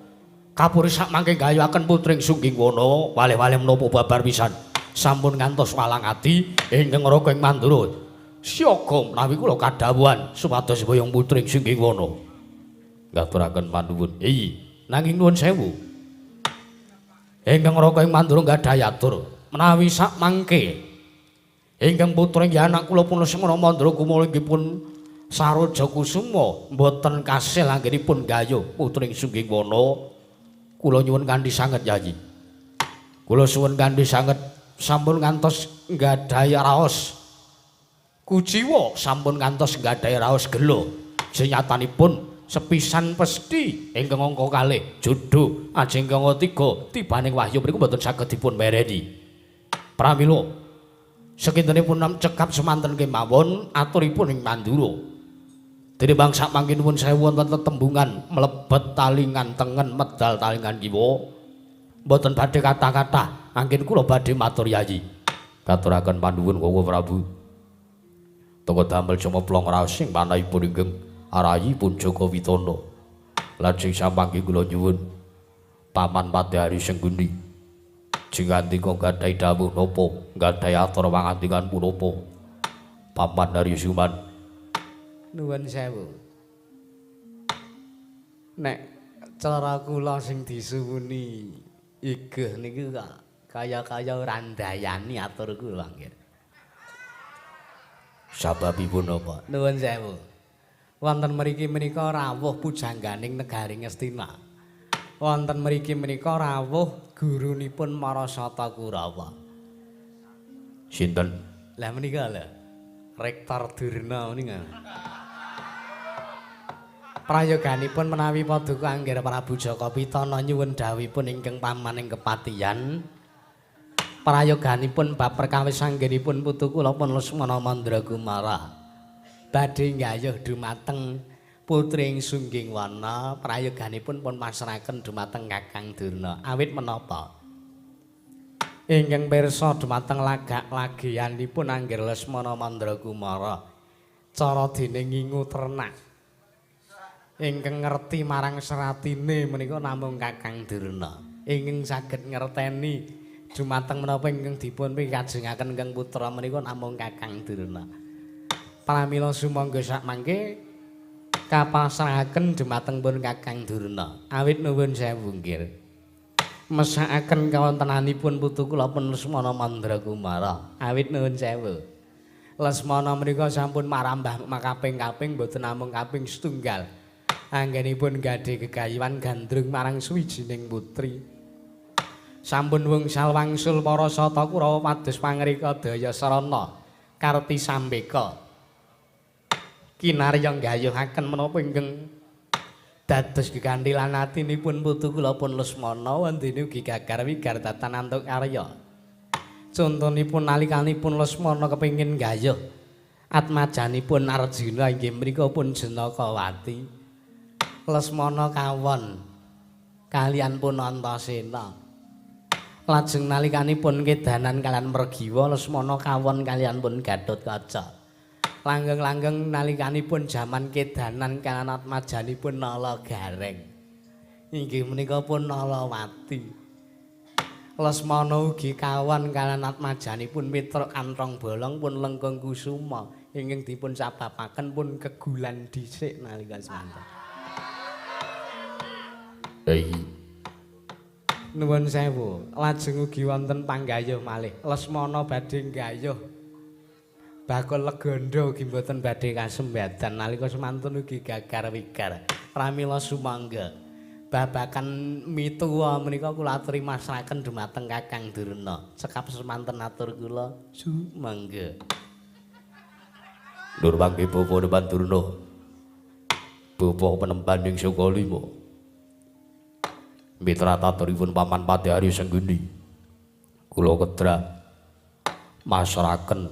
Speaker 1: kapuri sakmangke gayuhaken putring Sungging Wana waleh-waleh menapa babar pisan sampun ngantos walang ati ingkang raka ing Mandura siaga menawi kula kadhawuhan supados boyong putring Sungging Wana. Ngaturaken panuwun. Iya, nanging nuwun sewu. Ingkang raka ing Mandura gadhahi atur menawi sakmangke ingkang putra inggih anak kula pun Lesmana Mandra Kumala inggih pun Saroja Kusuma mboten kasil anggenipun gayuh putring Sungging Wana. Kula nyuwun kanthi sanget Yayi. Kula suwun kanthi sanget sampun ngantos nggadahi raos kuciwa, sampun ngantos nggadahi raos gela. Senyatanipun sepisan pesthi ingkang angka kalih jodho ajeng ingkang tiga tibaning wahyu mriku mboten saged dipun mereni. Pramila sekintenipun cekap semanten kemawon aturipun ing Mandura. Dene bangsa mangke nuwun sewu wonten tetembungan mlebet talingan tengen medal talingan kiwa. Mboten badhe kathah-kathah anggen kula badhe matur Yayi. Katuraken panuwun Koko Prabu. Tenggo damel cumeplong raos sing manahipun ingkang arayipun Jaka Witana. Lajeng samangke kula nyuwun Paman Padhari Sengguni. Jingandika gadhahi dawuh napa, gadhahi atur pangandikan punapa? Paman Hari Suman.
Speaker 2: Nuwun sewu. Nek cara kula sing disuwuni igeh niku kok kaya-kaya ora ndayani atur kula nggih.
Speaker 1: Sababipun napa?
Speaker 2: Nuwun sewu. Wonten mriki menika rawuh pujangganing negari Ngastina. Wonten mriki menika rawuh gurunipun Marasata Kurawa.
Speaker 1: Sinten?
Speaker 2: Lah menika lho. Rektor Durna menika. Prayoganipun menawi paduka Angger Prabu Jaka Pitana nyuwun dawuhipun ingkang paman ing kepatihan. Prayoganipun bab perkawis anggenipun putu kula pun Lesmana Mandra Kumara. Badhe nggayuh dumateng putri ing Sungging Wana, prayoganipun pun pasrahaken dumateng Kakang Durna. Awit menapa? Ingkang pirsa dumateng lagak lagianipun Angger Lesmana Mandra Kumara. Cara dene ngingu ternak. Ingkang ngerti marang seratine menika namung Kakang Durna. Ingkang saged ngerteni dumateng menapa ingkang dipun pikajengaken ingkang putra menika namung Kakang Durna. Pramila sumangga sakmangke kapasrahaken dumateng pun Kakang Durna. Awit nuwun sewu nggih. Mesakaken kawontenanipun putu kula pun Lesmana Mandra Kumara. Awit nuwun sewu. Lesmana menika sampun marambah makaping-kaping mboten namung kaping setunggal. Anggenipun gadhe gegayuhan gandrung marang suwijining putri. Sampun wungsal wangsul para sata Kurawa pados pangrika daya sarana karti sambeka. Kinarya nggayuhaken menapa ingkang dados geganthilan atinipun putu kula pun Lesmana wondene ugi gagar wigar datan antuk karya. Contonipun nalikanipun Lesmana kepengin nggayuh atmajanipun Arjuna inggih mriku pun Janakawati. Lesmana kawon kalian pun Antasena. Lajeng nalikanipun kedanan kalian Mergiwa Lesmana kawon kalian pun Gatotkaca. Langgeng-langgeng nalikanipun jaman kedanan kalian atmajanipun Nala Gareng. Inggih menika pun Nalawati. Lesmana ugi kawon kalian atmajanipun Mitra Kanthong Bolong pun Lengkung Kusuma. Ingkang dipun sababaken pun kegulan dhisik nalika semanten. Nuwun sewu, lajeng ugi wonten panggayuh malih. Lesmana badhe nggayuh bakul legandha ugi mboten badhe kasembadan nalika semanten ugi gagar wigar. Pramila sumangga babakan mituwa menika kula aturi masraken dumateng Kakang Durna. Cekap semanten atur kula sumangga.
Speaker 1: Nur mangke bapa Depan Durna. Bapa penemban ing Sukalima. Mitra taturipun Paman Patih Arya Sengguni. Kula kedra masraken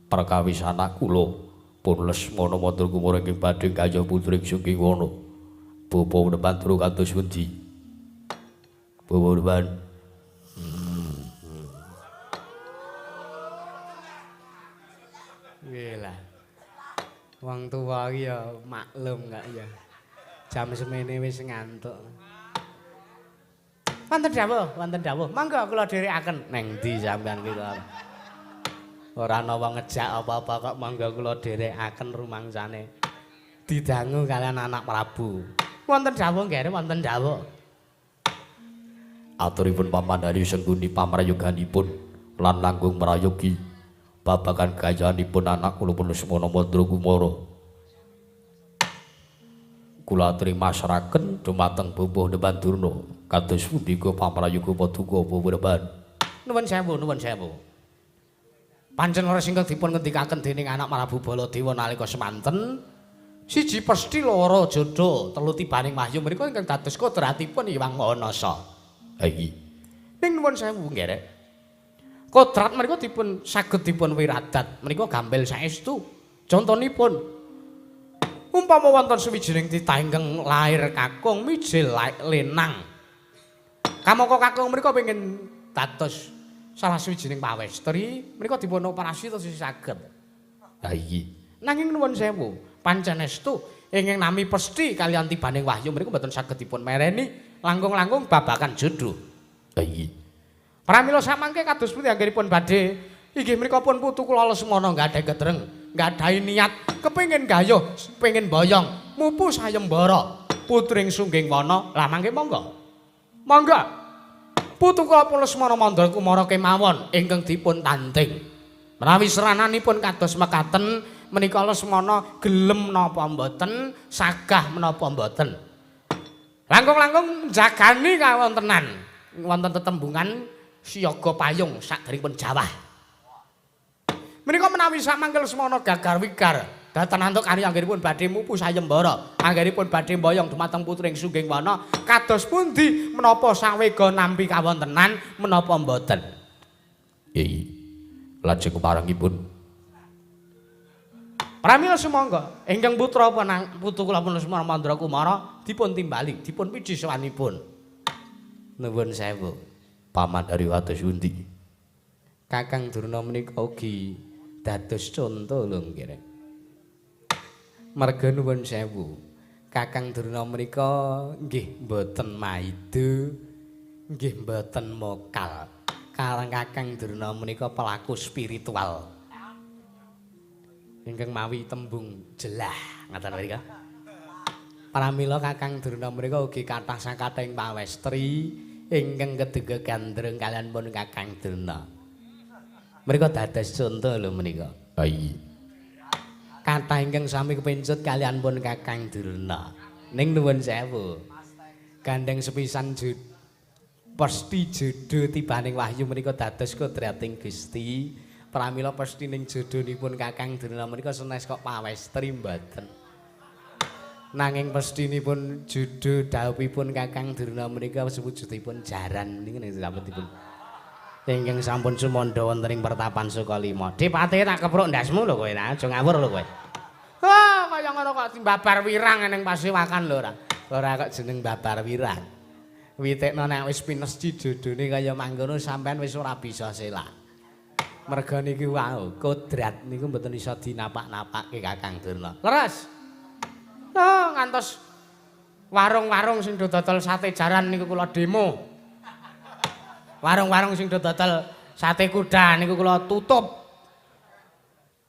Speaker 1: perkawis anak kula pun Lesmana Mandra Kumara ingkang badhe gayuh putri Sunggiwana. Bapa Depan Durna kados pundi? Bapa Depan.
Speaker 2: Nggih lah. Wong tuwa iki ya maklum kak ya. Jam semene wis ngantuk. Wonten dawuh, wonten dawuh. Monggo kula dherekaken. Neng ndi sampean ki kok? Ora ana wong ngejak apa-apa kok monggo kula dherekaken rumangsane. Didangu kalian anak Prabu. Wonten dawuh nggih, wonten dawuh.
Speaker 1: Aturipun Paman Arya Sengguni pamrayoganipun lan langkung mrayogi babagan gayanipun anak kula pun Lesmana Mandra Kumara. Kula aturi masraken dumateng Bapa Depan Durna. Kados pundi pamrayoga paduka Bapa Depan?
Speaker 2: Nuwun sewu, nuwun sewu. Pancen leres ingkang dipun ngendikaken dening anak Prabu Baladewa nalika semanten, siji pesthi loro jodho, telu tibaning wahyu menika ingkang dados kodratipun Hyang Maha Nasa.
Speaker 1: Ha iki.
Speaker 2: Ning nuwun sewu nggih. Kodrat menika dipun saged dipun wiradat menika gampil saestu. Contonipun umpama wonten suwijining titah ingkang lair kakung mijil lenang. Kamangka kakung menika pengin dados salah suwijining pawestri, menika dipun operasi terus saged.
Speaker 1: Ha iki.
Speaker 2: Nanging nuwun sewu, pancen estu ingkang nami pesthi kaliyan tibaning wahyu menika mboten saged dipun mereni langkung-langkung babakan jodho.
Speaker 1: Ha iki.
Speaker 2: Pramila samangke kados pundi anggenipun badhe inggih menika pun putu kula Lesmana nggadahi ketreng, nggadahi niat kepengin gayuh, pengin boyong, mupu sayembara putring Sungging Wana. Lah mangke monggo. Monggo. Putu kula pun Lesmana Mandra Kumara kemawon ingkang dipun tanding. Menawi serananipun kados mekaten menika Lesmana gelem napa mboten, sagah menapa mboten. Langkung-langkung jagani kawontenan wonten tetembungan siaga payung sakderengipun jawah. Menika menawi samangke Lesmana gagar wigar datan antuk kari anggenipun badhe mupu sayembara, anggenipun badhe mboyong dumateng putring Sungging Wana, kados pundi menapa sawega nampi kawontenan menapa mboten?
Speaker 1: Iya. Lajeng parengipun.
Speaker 2: Pramila sumangga ingkang putra putu kula pun Lesmana Mandra Kumara dipun timbali, dipun piji sowanipun. Nuwun sewu.
Speaker 1: Paman dari kados pundi?
Speaker 2: Kakang Durna menika ugi dados conto lho nggih. Marga nuwun sewu. Kakang Durna menika nggih mboten maido, nggih mboten mokal. Karang Kakang Durna menika pelaku spiritual. Ingkang mawi tembung jelah ngaten mrika. Pramila Kakang Durna menika ugi kathah sakathahing pawestri ingkang keduga gandrung kaliyan pun Kakang Durna. Menika dados conto lho menika.
Speaker 1: Ha iki.
Speaker 2: Kathah ingkang sami kepencut kaliyan pun Kakang Durna. Ning nuwun sewu. Gandeng sepisan pesthi jodho tibaning wahyu menika dados kodrating Gusti. Pramila pesthi ning jodhonipun Kakang Durna menika senes kok pawestri mboten. Nanging pesthinipun jodho dhawuhipun Kakang Durna menika sewujudipun jaran niku nek sampun ingkang sampun sumandha wonten ing pertapan Sukalima. Dipate tak kepruk ndasmu lho kowe, aja ngawur lho kowe. Wah, kaya ngono kok babar wirang ning pasewakan lho ora. Ora kok jeneng babar wirang. Witekno nek wis pinesci jodhone kaya mangkono sampean wis ora bisa selak. Merga niki wau kodrat niku mboten iso dinapak-napake Kakang Durna. Leres. Oh, ngantos warung-warung sing do dodol sate jaran niku kula demo. Warung-warung sing do dodol sate kuda niku kula tutup.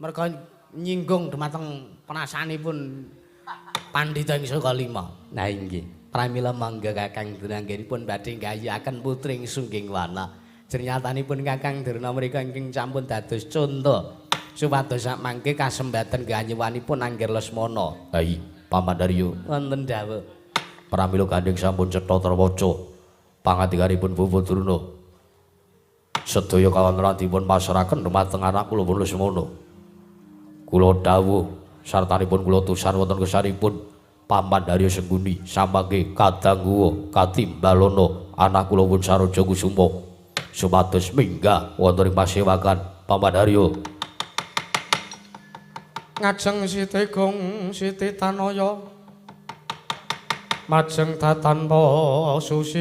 Speaker 2: Merga nyinggung dumateng perasaanipun pandhita ing saka lima. Nah inggih. Pramila mangga Kakang Durna anggenipun badhe nggayuhaken putri ing Sungging Wana. Jernyatanipun Kakang Durna mriku ingkang sampun dados conto supados sakmangke kasembaten ganyuwanipun Angger Lesmana.
Speaker 1: Ha iya, Paman Daryo.
Speaker 2: Wonten dawuh.
Speaker 1: Pramila gandheng sampun cetha terwaca pangandikanipun Bapak Durna. Sedaya kawontenan dipun pasrahaken dumateng anak kula pun Lesmana. Kula dawuh sartanipun kula tusan wonten kesanipun Paman Daryo Sengkuni samangke kadangguwa katimbalana anak kula pun Saroja Kusuma supados minggah wonten ing pasewakan Paman Daryo.
Speaker 2: Ngajeng Siti Gung Siti Tanaya majeng tatanpa susila.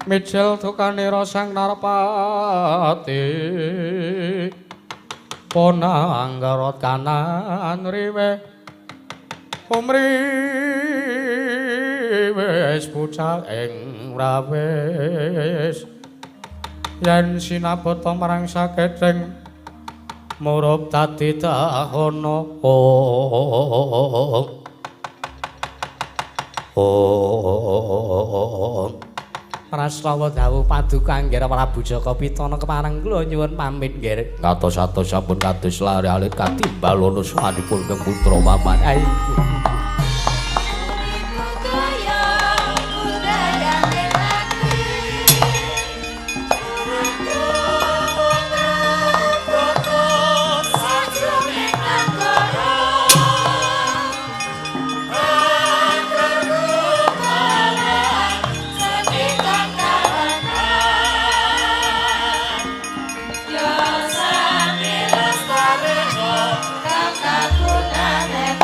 Speaker 2: Mijil dukanira sang Narpati ponanggarot kanan riwe umriwis bucal ing rawis yen sinabata marang sakething murup dadi dahana. Prastawa dawuh paduka Angger Prabu Jaka Pitana kepareng kula nyuwun pamit nggih.
Speaker 1: Katos-atos sampun kados lare alit katimbalana swanipun keng putra paman.
Speaker 3: Kang kagunane.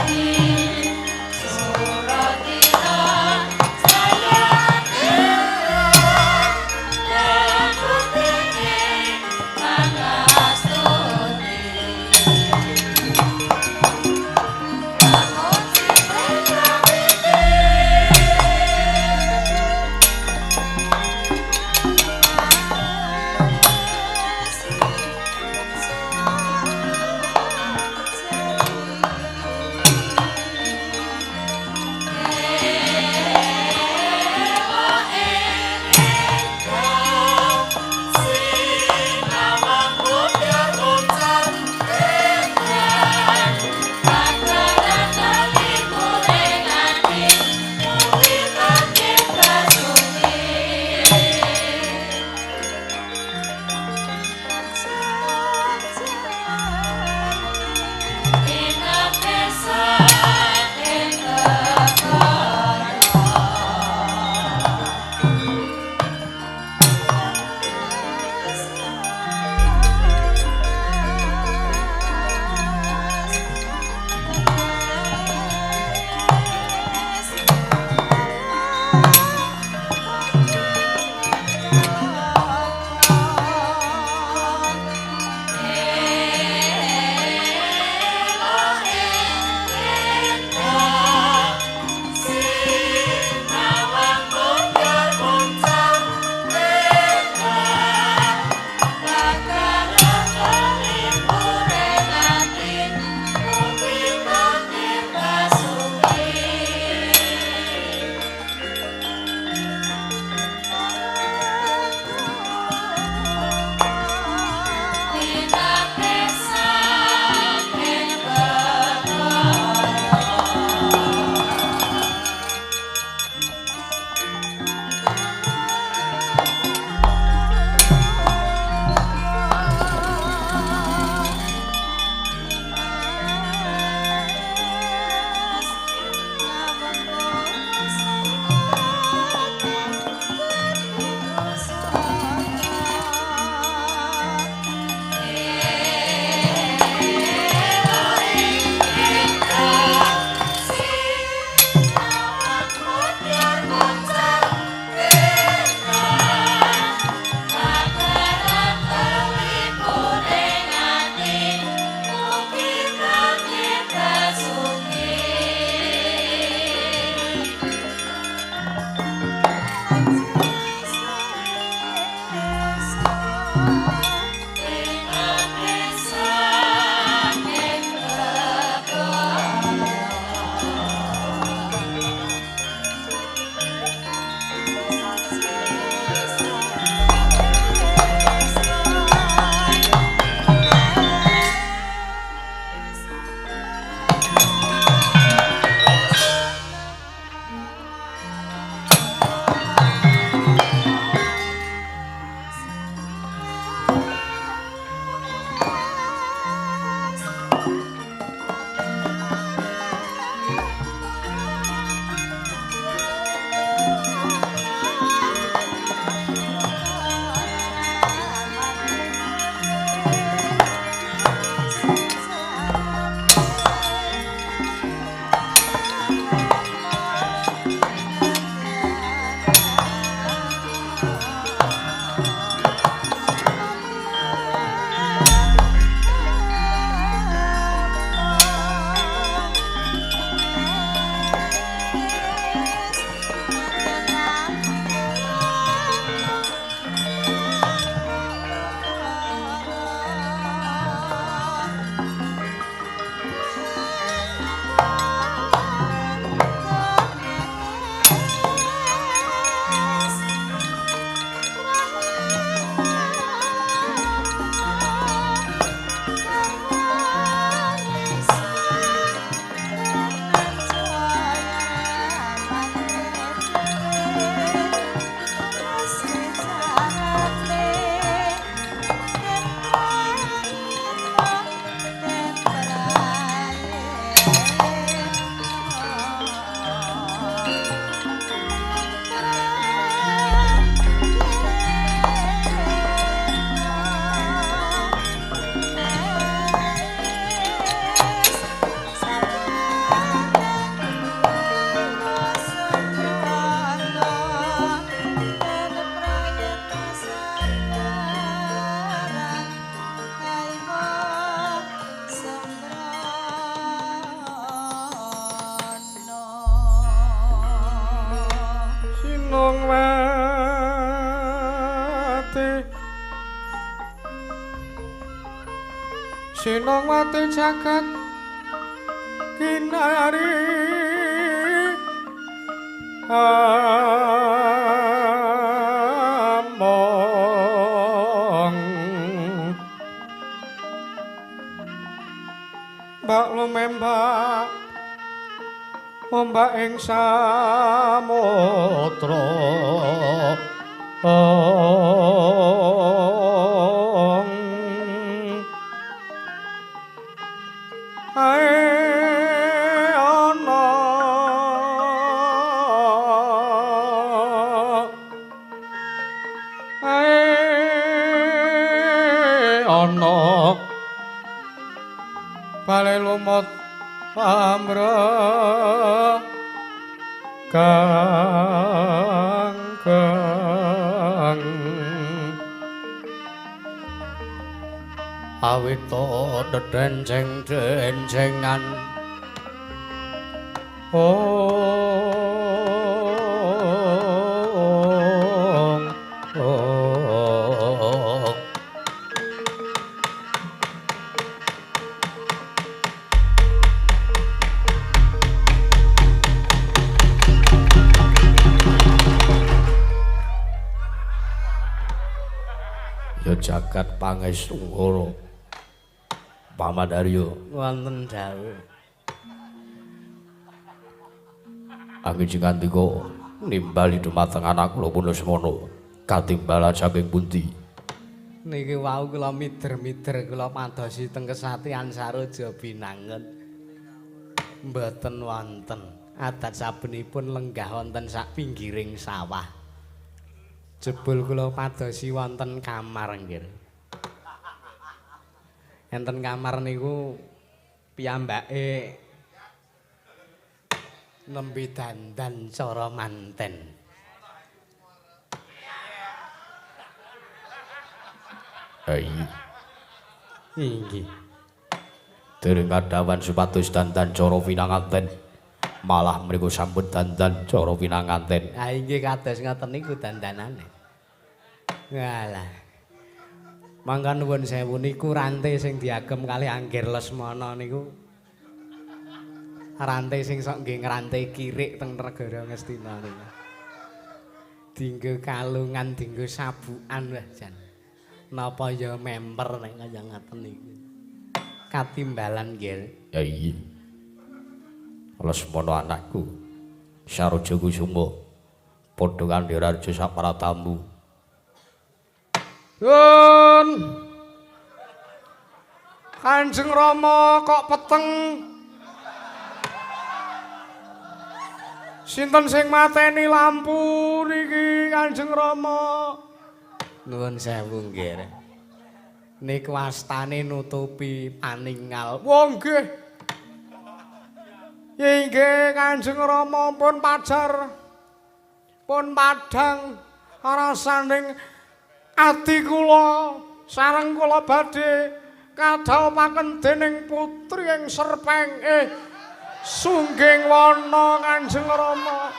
Speaker 2: Sinongwati Sinongwati jagat kinari among mbak lumembak ombak ing samudra ae ana ae ana bale lumut amra kang kang awita dedenceng-dencengan ong ong.
Speaker 1: Ya jagat pangestu Paman Aryo
Speaker 2: wonten dawuh.
Speaker 1: Angin sing ngandika nimbali dumateng anak kula pun Lesmana katimbalan saking pundi?
Speaker 2: Niki wau kula mider-mider kula padosi teng Kesatian Saroja Binangun. Mboten wonten adat sabenipun lenggah wonten sak pinggiring sawah. Jebul kula padosi wonten kamar nggih. Enten kamar niku piyambake nembe dandan cara manten.
Speaker 1: Hai.
Speaker 2: Inggih.
Speaker 1: Dereng kadawan supados dandan cara pinanganten. Malah mriku sampun dandan cara pinanganten.
Speaker 2: Ha inggih kados ngoten niku dandanane. Walah. Mangka nuwun sewu niku rante sing diagem kalih Anggir Lesmana niku. Rante sing sok nggih ngrante kirik teng negara Ngastina niku. Dinggo kalungan, dinggo sabukan wah jan. Napa ya memper nek kaya ngaten niku. Katimbalan nggih.
Speaker 1: Ya iya. Lesmana anakku Saroja Kusuma padha kandhira sapratamu.
Speaker 2: Yun. Kanjeng Rama kok peteng. Sinten sing mateni lampu niki Kanjeng Rama? Nuwun sewu nggih. Niku astane nutupi paningal. Wah nggih. Inggih Kanjeng Rama pun pajar. Pun padhang rasaning ati kula sareng kula badhe kadhawuhaken dening putri ing Serpeng Sungging wana Kanjeng Rama.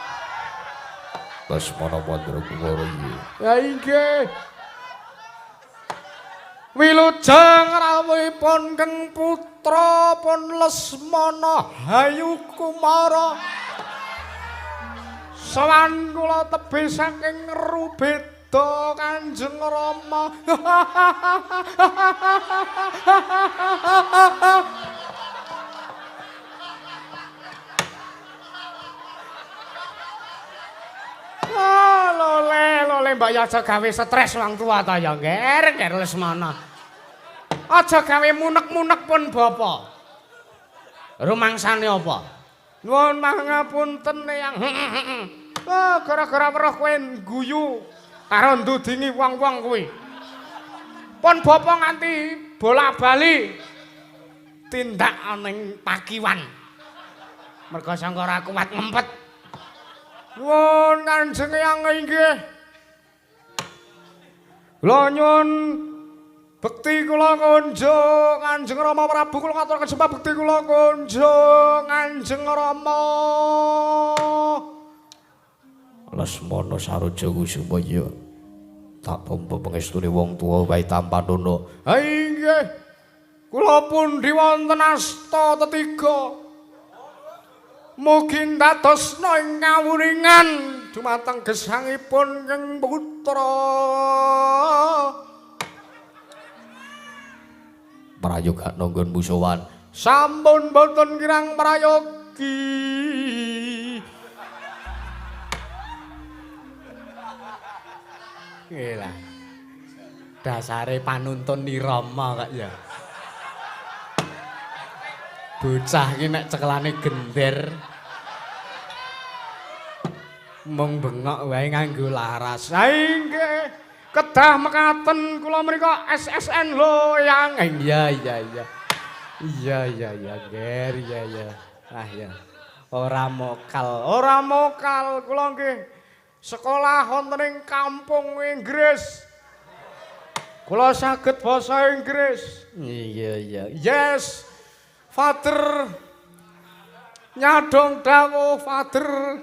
Speaker 1: Lesmana Mandra Kumara iki.
Speaker 2: Ya inggih. Wilujeng rawuhipun Keng Putra pun Lesmana Hayu Kumara. Sowan kula tebih saking Rubeda Kanjeng Rama. Ah, lole, lole mbak ya aja gawe stres wong tua ta ya, Nger, Nger Lesmana. Aja gawe munek-munek pun bapa. Rumangsane apa? Nuwun pangapunten Eyang. Oh, gara-gara weruh kowe guyu karo ndudingi wong-wong kuwi. Pun bapa nganti bola-bali tindak ning pakiwan. Merga sangka ora kuat ngempet. Nuwun Kanjeng Eyang inggih. Kula nyuwun bekti kula kunjung Kanjeng Rama Prabu kula ngaturaken sembah bekti kula kunjung Kanjeng Rama.
Speaker 1: Lesmana Saroja Kusuma ya tak tampa pangestune wong tuwa wae tampanono.
Speaker 2: Ha inggih. Kula pundi wonten asta tetiga. Mugi ndadosna ing kawuningan dumateng gesangipun ing putra.
Speaker 1: Prayoga nanggon musuhan.
Speaker 2: Sampun boten kirang prayogi. Nggih. Dasare panuntun nirama kok ya. Bocah iki nek cekelane gender mung bengok wae nganggo laras. Ha inggih, kedah mekaten kula mriku SSN lho yang. Iya iya iya. Iya iya iya, Ger, iya iya. Ah ya. Ora mokal, ora mokal kula nggih. Sekolah wonten ing kampung Inggris. Kula saged basa Inggris. Iya iya. Yes. Father. Nyadong dawuh Father.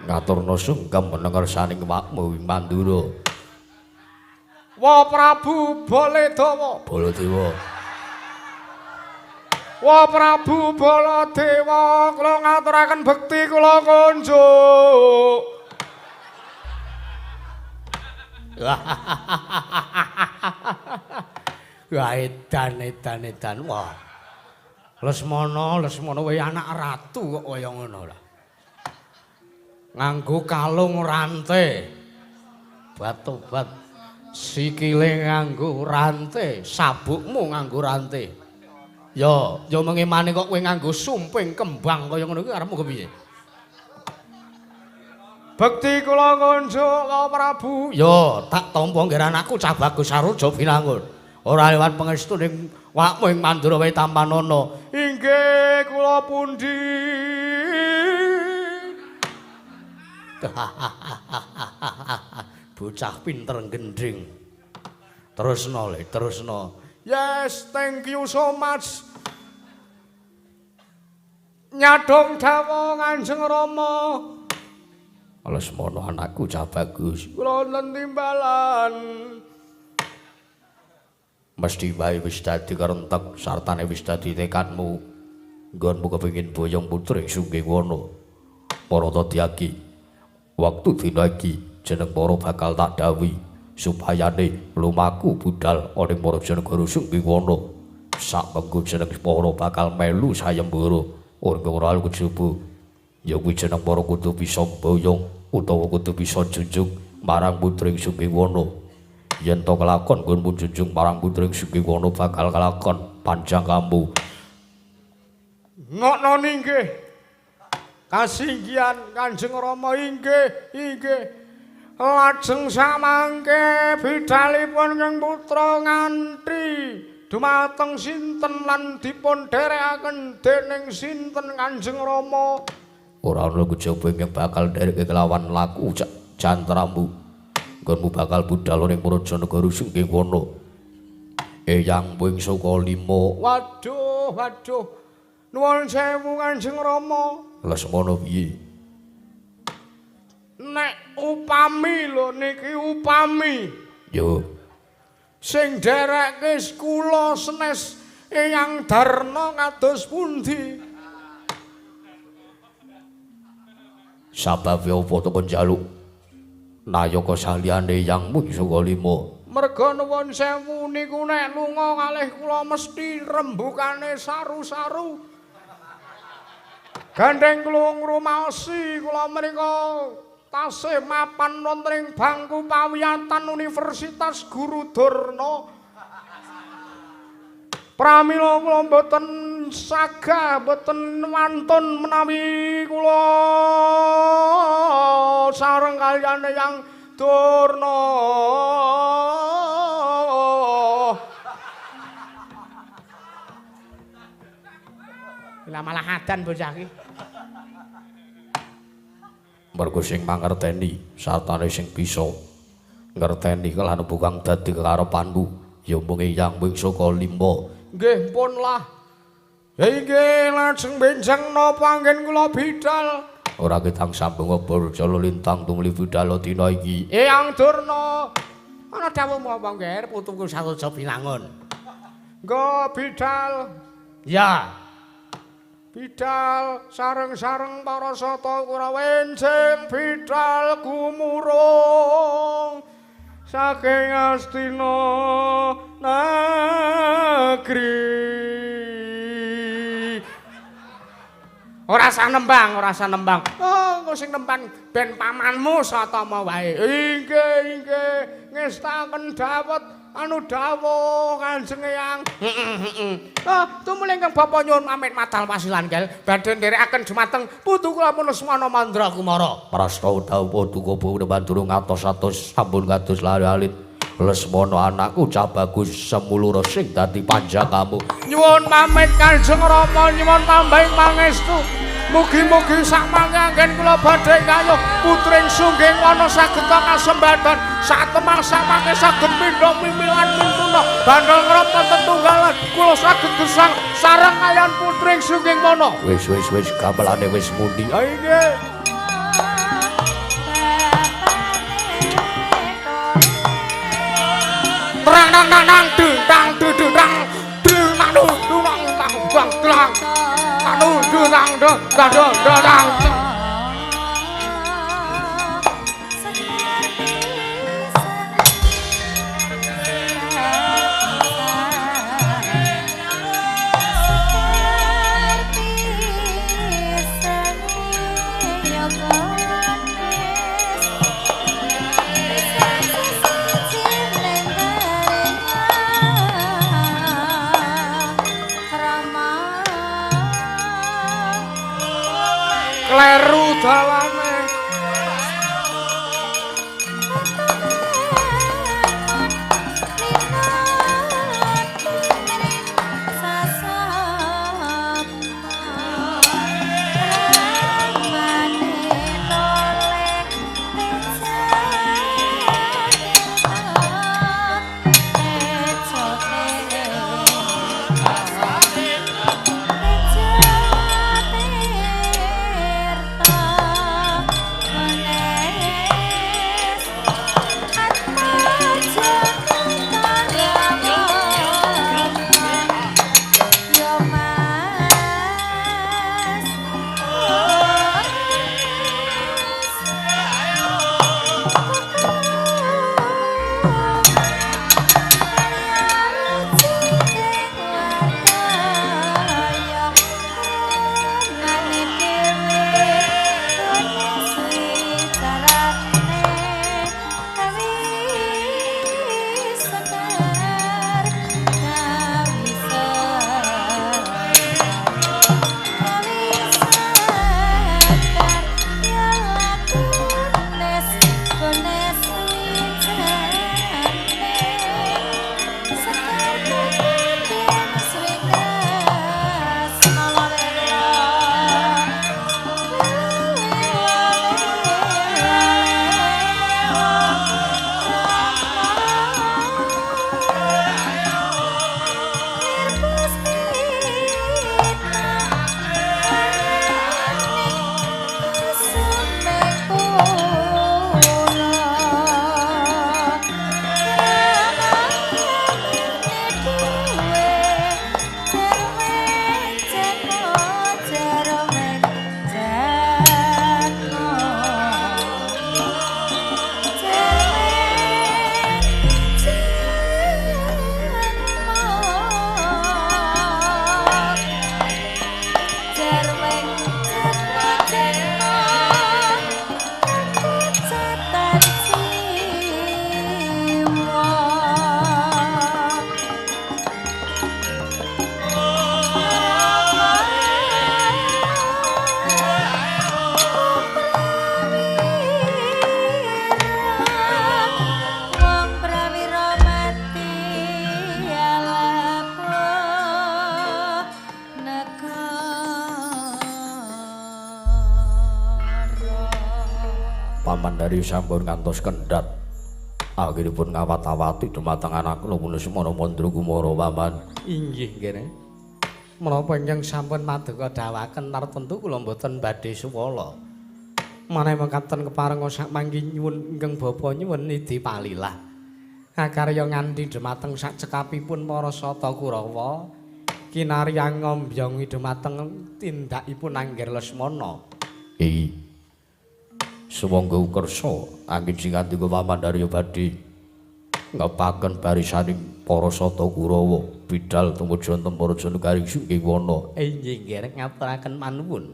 Speaker 1: Ngaturna sungkem menengersaning wakmu ing Mandura.
Speaker 2: Wa Prabu Baladewa.
Speaker 1: Baladewa.
Speaker 2: Wa Prabu Baladewa, kula ngaturaken bekti kula kunjuk.
Speaker 1: Wah edan edan edan. Wah. Lesmana, Lesmana wae anak ratu kok kaya ngono lah. Nganggo kalung rante. Batobat sikile nganggo rante, sabukmu nganggo rante. Ya, ya mengemane kok kowe nganggo sumping kembang kaya ngono kuwi arepmu kepiye?
Speaker 2: Bekti kula kunjuk Wa Prabu.
Speaker 1: Ya, tak tampa nggih anakku cah bagus Saroja Binangun. Ora lewat pangestuning wakmu ing Mandura wae tampanana.
Speaker 2: Inggih kula pundi.
Speaker 1: Bocah pinter gending. Terusno le, terusno.
Speaker 2: Yes, thank you so much. Nyadong dawuh Kanjeng Rama.
Speaker 1: Lesmana anakku cah bagus.
Speaker 2: Kula wonten timbalan.
Speaker 1: Mesti wae wis dadi kerentek sartane wis dadi tekadmu. Nggonmu kepengin boyong putri Sunggiwana. Parata Dyaki. Waktu dina iki jeneng para bakal tak dawuhi supayane lumaku budal ana ing Marajanegara Sunggiwana. Sak mengko jeneng para bakal melu sayembara ora ora kejaba. Ya kuwi jeneng para kudu bisa boyong utawa kudu bisa junjung marang putri Sunggiwana. Yen to kelakon nggonmu junjung marang putri Sunggiwana bakal kelakon panjang kambu.
Speaker 2: Ngokno inggih. Kasinggihan Kanjeng Rama inggih, inggih. Lajeng samangke bidalipun ing putra nganti dumateng sinten lan dipun dherekaken dening sinten Kanjeng Rama.
Speaker 1: Ora ana kejaba ingkang bakal ndereke kelawan laku jantramu. Nggonmu bakal budal ning Marajanegara Sunggiwana. Eyang wing saka lima.
Speaker 2: Waduh, waduh. Nuwun sewu Kanjeng Rama.
Speaker 1: Lesmana piye?
Speaker 2: Nek upami lho niki upami.
Speaker 1: Yo.
Speaker 2: Sing nderekke kula senes Eyang Darna kados pundi?
Speaker 1: Sababe apa to kon njaluk nayaka saliyane Eyang mung saka lima?
Speaker 2: Merga nuwun sewu niku nek lunga kalih kula mesti rembukane saru-saru. Gandeng kula ngrumaosi kula menika tasih mapan wonten ing bangku pawiyatan Universitas Guru Durna. Pramila kula mboten sagah, mboten wantun menawi kula sareng kaliyan Eyang Durna. Lah malah adan bocah iki.
Speaker 1: Mergo sing mangerteni sartane sing bisa ngerteni kelan bukang dadi kekarepanmu ya mung Eyang wing saka lima.
Speaker 2: Nggih pun lah. Inggih lajeng benjang napa anggen kula bidal?
Speaker 1: Ora ketang sambung obor jala lintang tumuli bidal dina iki.
Speaker 2: Eyang Durna, ana dawuhmu apa ngger putuku Saroja Binangun? Nggo bidal. Ya. Bidal sareng-sareng para sata Kurawa enjing bidal gumurung saking Astina negeri. Ora usah nembang, ora usah nembang. Oh, engko sing nembang ben pamanmu Satama wae. Inggih, inggih, ngestaken dawet anu dawuh Kanjeng Eyang. Heeh, heeh. Ah, tumuli ingkang bapa nyuwun pamit madal pasilan gel badhe nderekaken dumateng putu kula Lesmana Mandra Kumara.
Speaker 1: Prasta dawuh paduka bawa durung atos-atos sampun kados lari alit. Lesmana anakku cah bagus semulura sing dadi panjakamu.
Speaker 2: Nyuwun pamit Kanjeng Rama, nyuwun tambahing pangestu. Mugi-mugi sakmangke anggen kula badhe kayuh putring sungging wana saged kasembadan satemah samangke saged mindha mimilan mintuna bandel ngrapa tetunggalan kula saged gesang sareng kaliyan putring sungging wana.
Speaker 1: Wis wis wis gamelane wis muni.
Speaker 2: Inggih. Terang nang nang nang dung tang dung dung tang dung nang dung dung nang tang bang tang anu dung tang dung tang dung tang. Kleru dalane.
Speaker 1: Paman dari sampun ngantos kendhat. Akhiripun ngawat-awati dumateng anak kula Lesmana Mandra Kumara paman.
Speaker 2: Inggih kene. Menapa ingkang sampun maduka dawuhaken tartemtu kula mboten badhe suwala. Menawi mekaten keparenga sak mangki nyuwun ingkang bapa nyuwun nidhi palilah. Akarya nganti dhumateng sak cekapipun para sata Kurawa kinarya ngombyongi dhumateng tindakipun Angger Lesmana.
Speaker 1: Iki sumangga kersa angin sing ngandika Pamandarya badhe ngepaken barisaning para sata Kurawa bidal tumuju wonten para negaring Sunggiwana.
Speaker 2: Inggih nggih ngaturaken panuwun.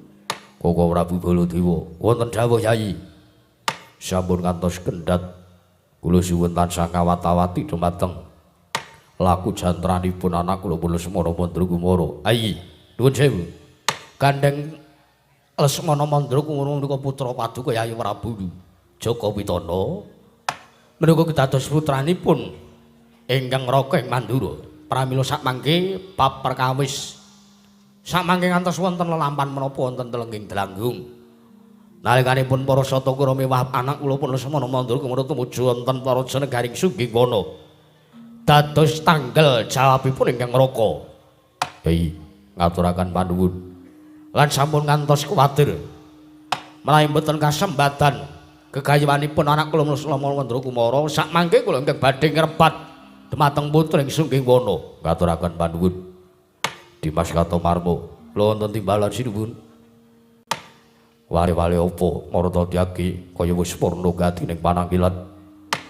Speaker 1: Koko Prabu Baladewa wonten dawuh Yayi. Sampun ngantos kendhat kula suwun tansah ngawat-awati dumateng laku jantranipun anak kula Lesmana Mandrakumara. Ayi, nuwun sewu.
Speaker 2: Gandeng Lesmana Mandrakumara menika putra paduka Yayi Prabu Jaka Pitana. Menika kedados putranipun ingkang raka ing Mandura. Pramila sakmangke bab perkawis sakmangke ngantos wonten lelampan menapa wonten telengging Delanggung. Nalikanipun para sata Kurawa mewah anak kula pun Lesmana Mandrakumara tumuju wonten para negaring Sunggiwana. Dados tanggal jawabipun ingkang raka.
Speaker 1: Hei, ngaturaken panuwun.
Speaker 2: Lan sampun ngantos kuwatir menawi mboten kasembatan gegayuhanipun anak kula Lesmana Mandrakumara sakmangke kula ingkang badhe ngrebat dumateng putra ing Sunggiwana.
Speaker 1: Ngaturaken panuwun. Dimas Kartomarmo, kula wonten timbalan sinuwun. Wale-wale apa marta tyagi kaya wis purna gati ning panangkilan.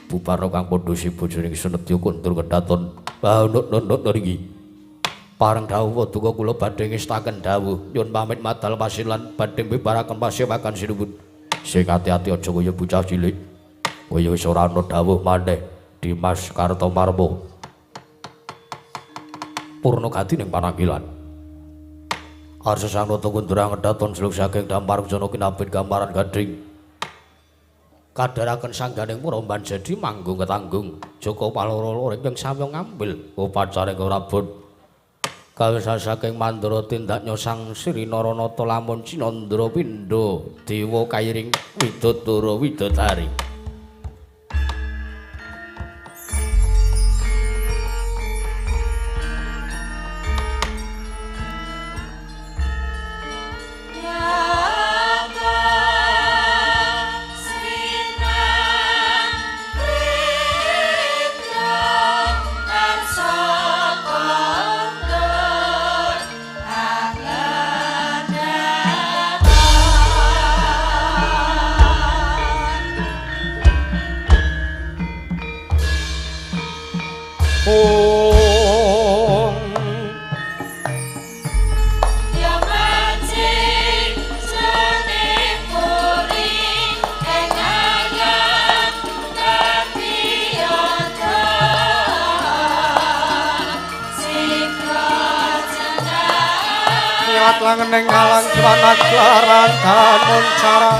Speaker 1: Bubarna kang padha sibojone Senedya kundur kedaton. Bahnuk-nunuk niki.
Speaker 2: Pareng dawuh paduka kula badhe ngestaken dawuh nyuwun pamit madal pasilan badhe mbibaraken pasewakan sinuwun.
Speaker 1: Sing ati-ati aja kaya bocah cilik. Kaya wis ora ana dawuh maneh Dimas Kartomarmo. Purna gati ning panangkilan. Arsa sang nata kundura ngedaton seluk saking dampar jana kinabit gambaran gading.
Speaker 2: Kadharaken sangganing puromban jadi manggung ketanggung. Jaka paloro ingkang samya ngambil
Speaker 1: upacaring Rabun.
Speaker 2: Kawisa saking Mandura tindak nyosang Sri Naranata lamun Cinandra pindha dewa kairing widodara widodari. Langeneng alang jiwana klaran dan cara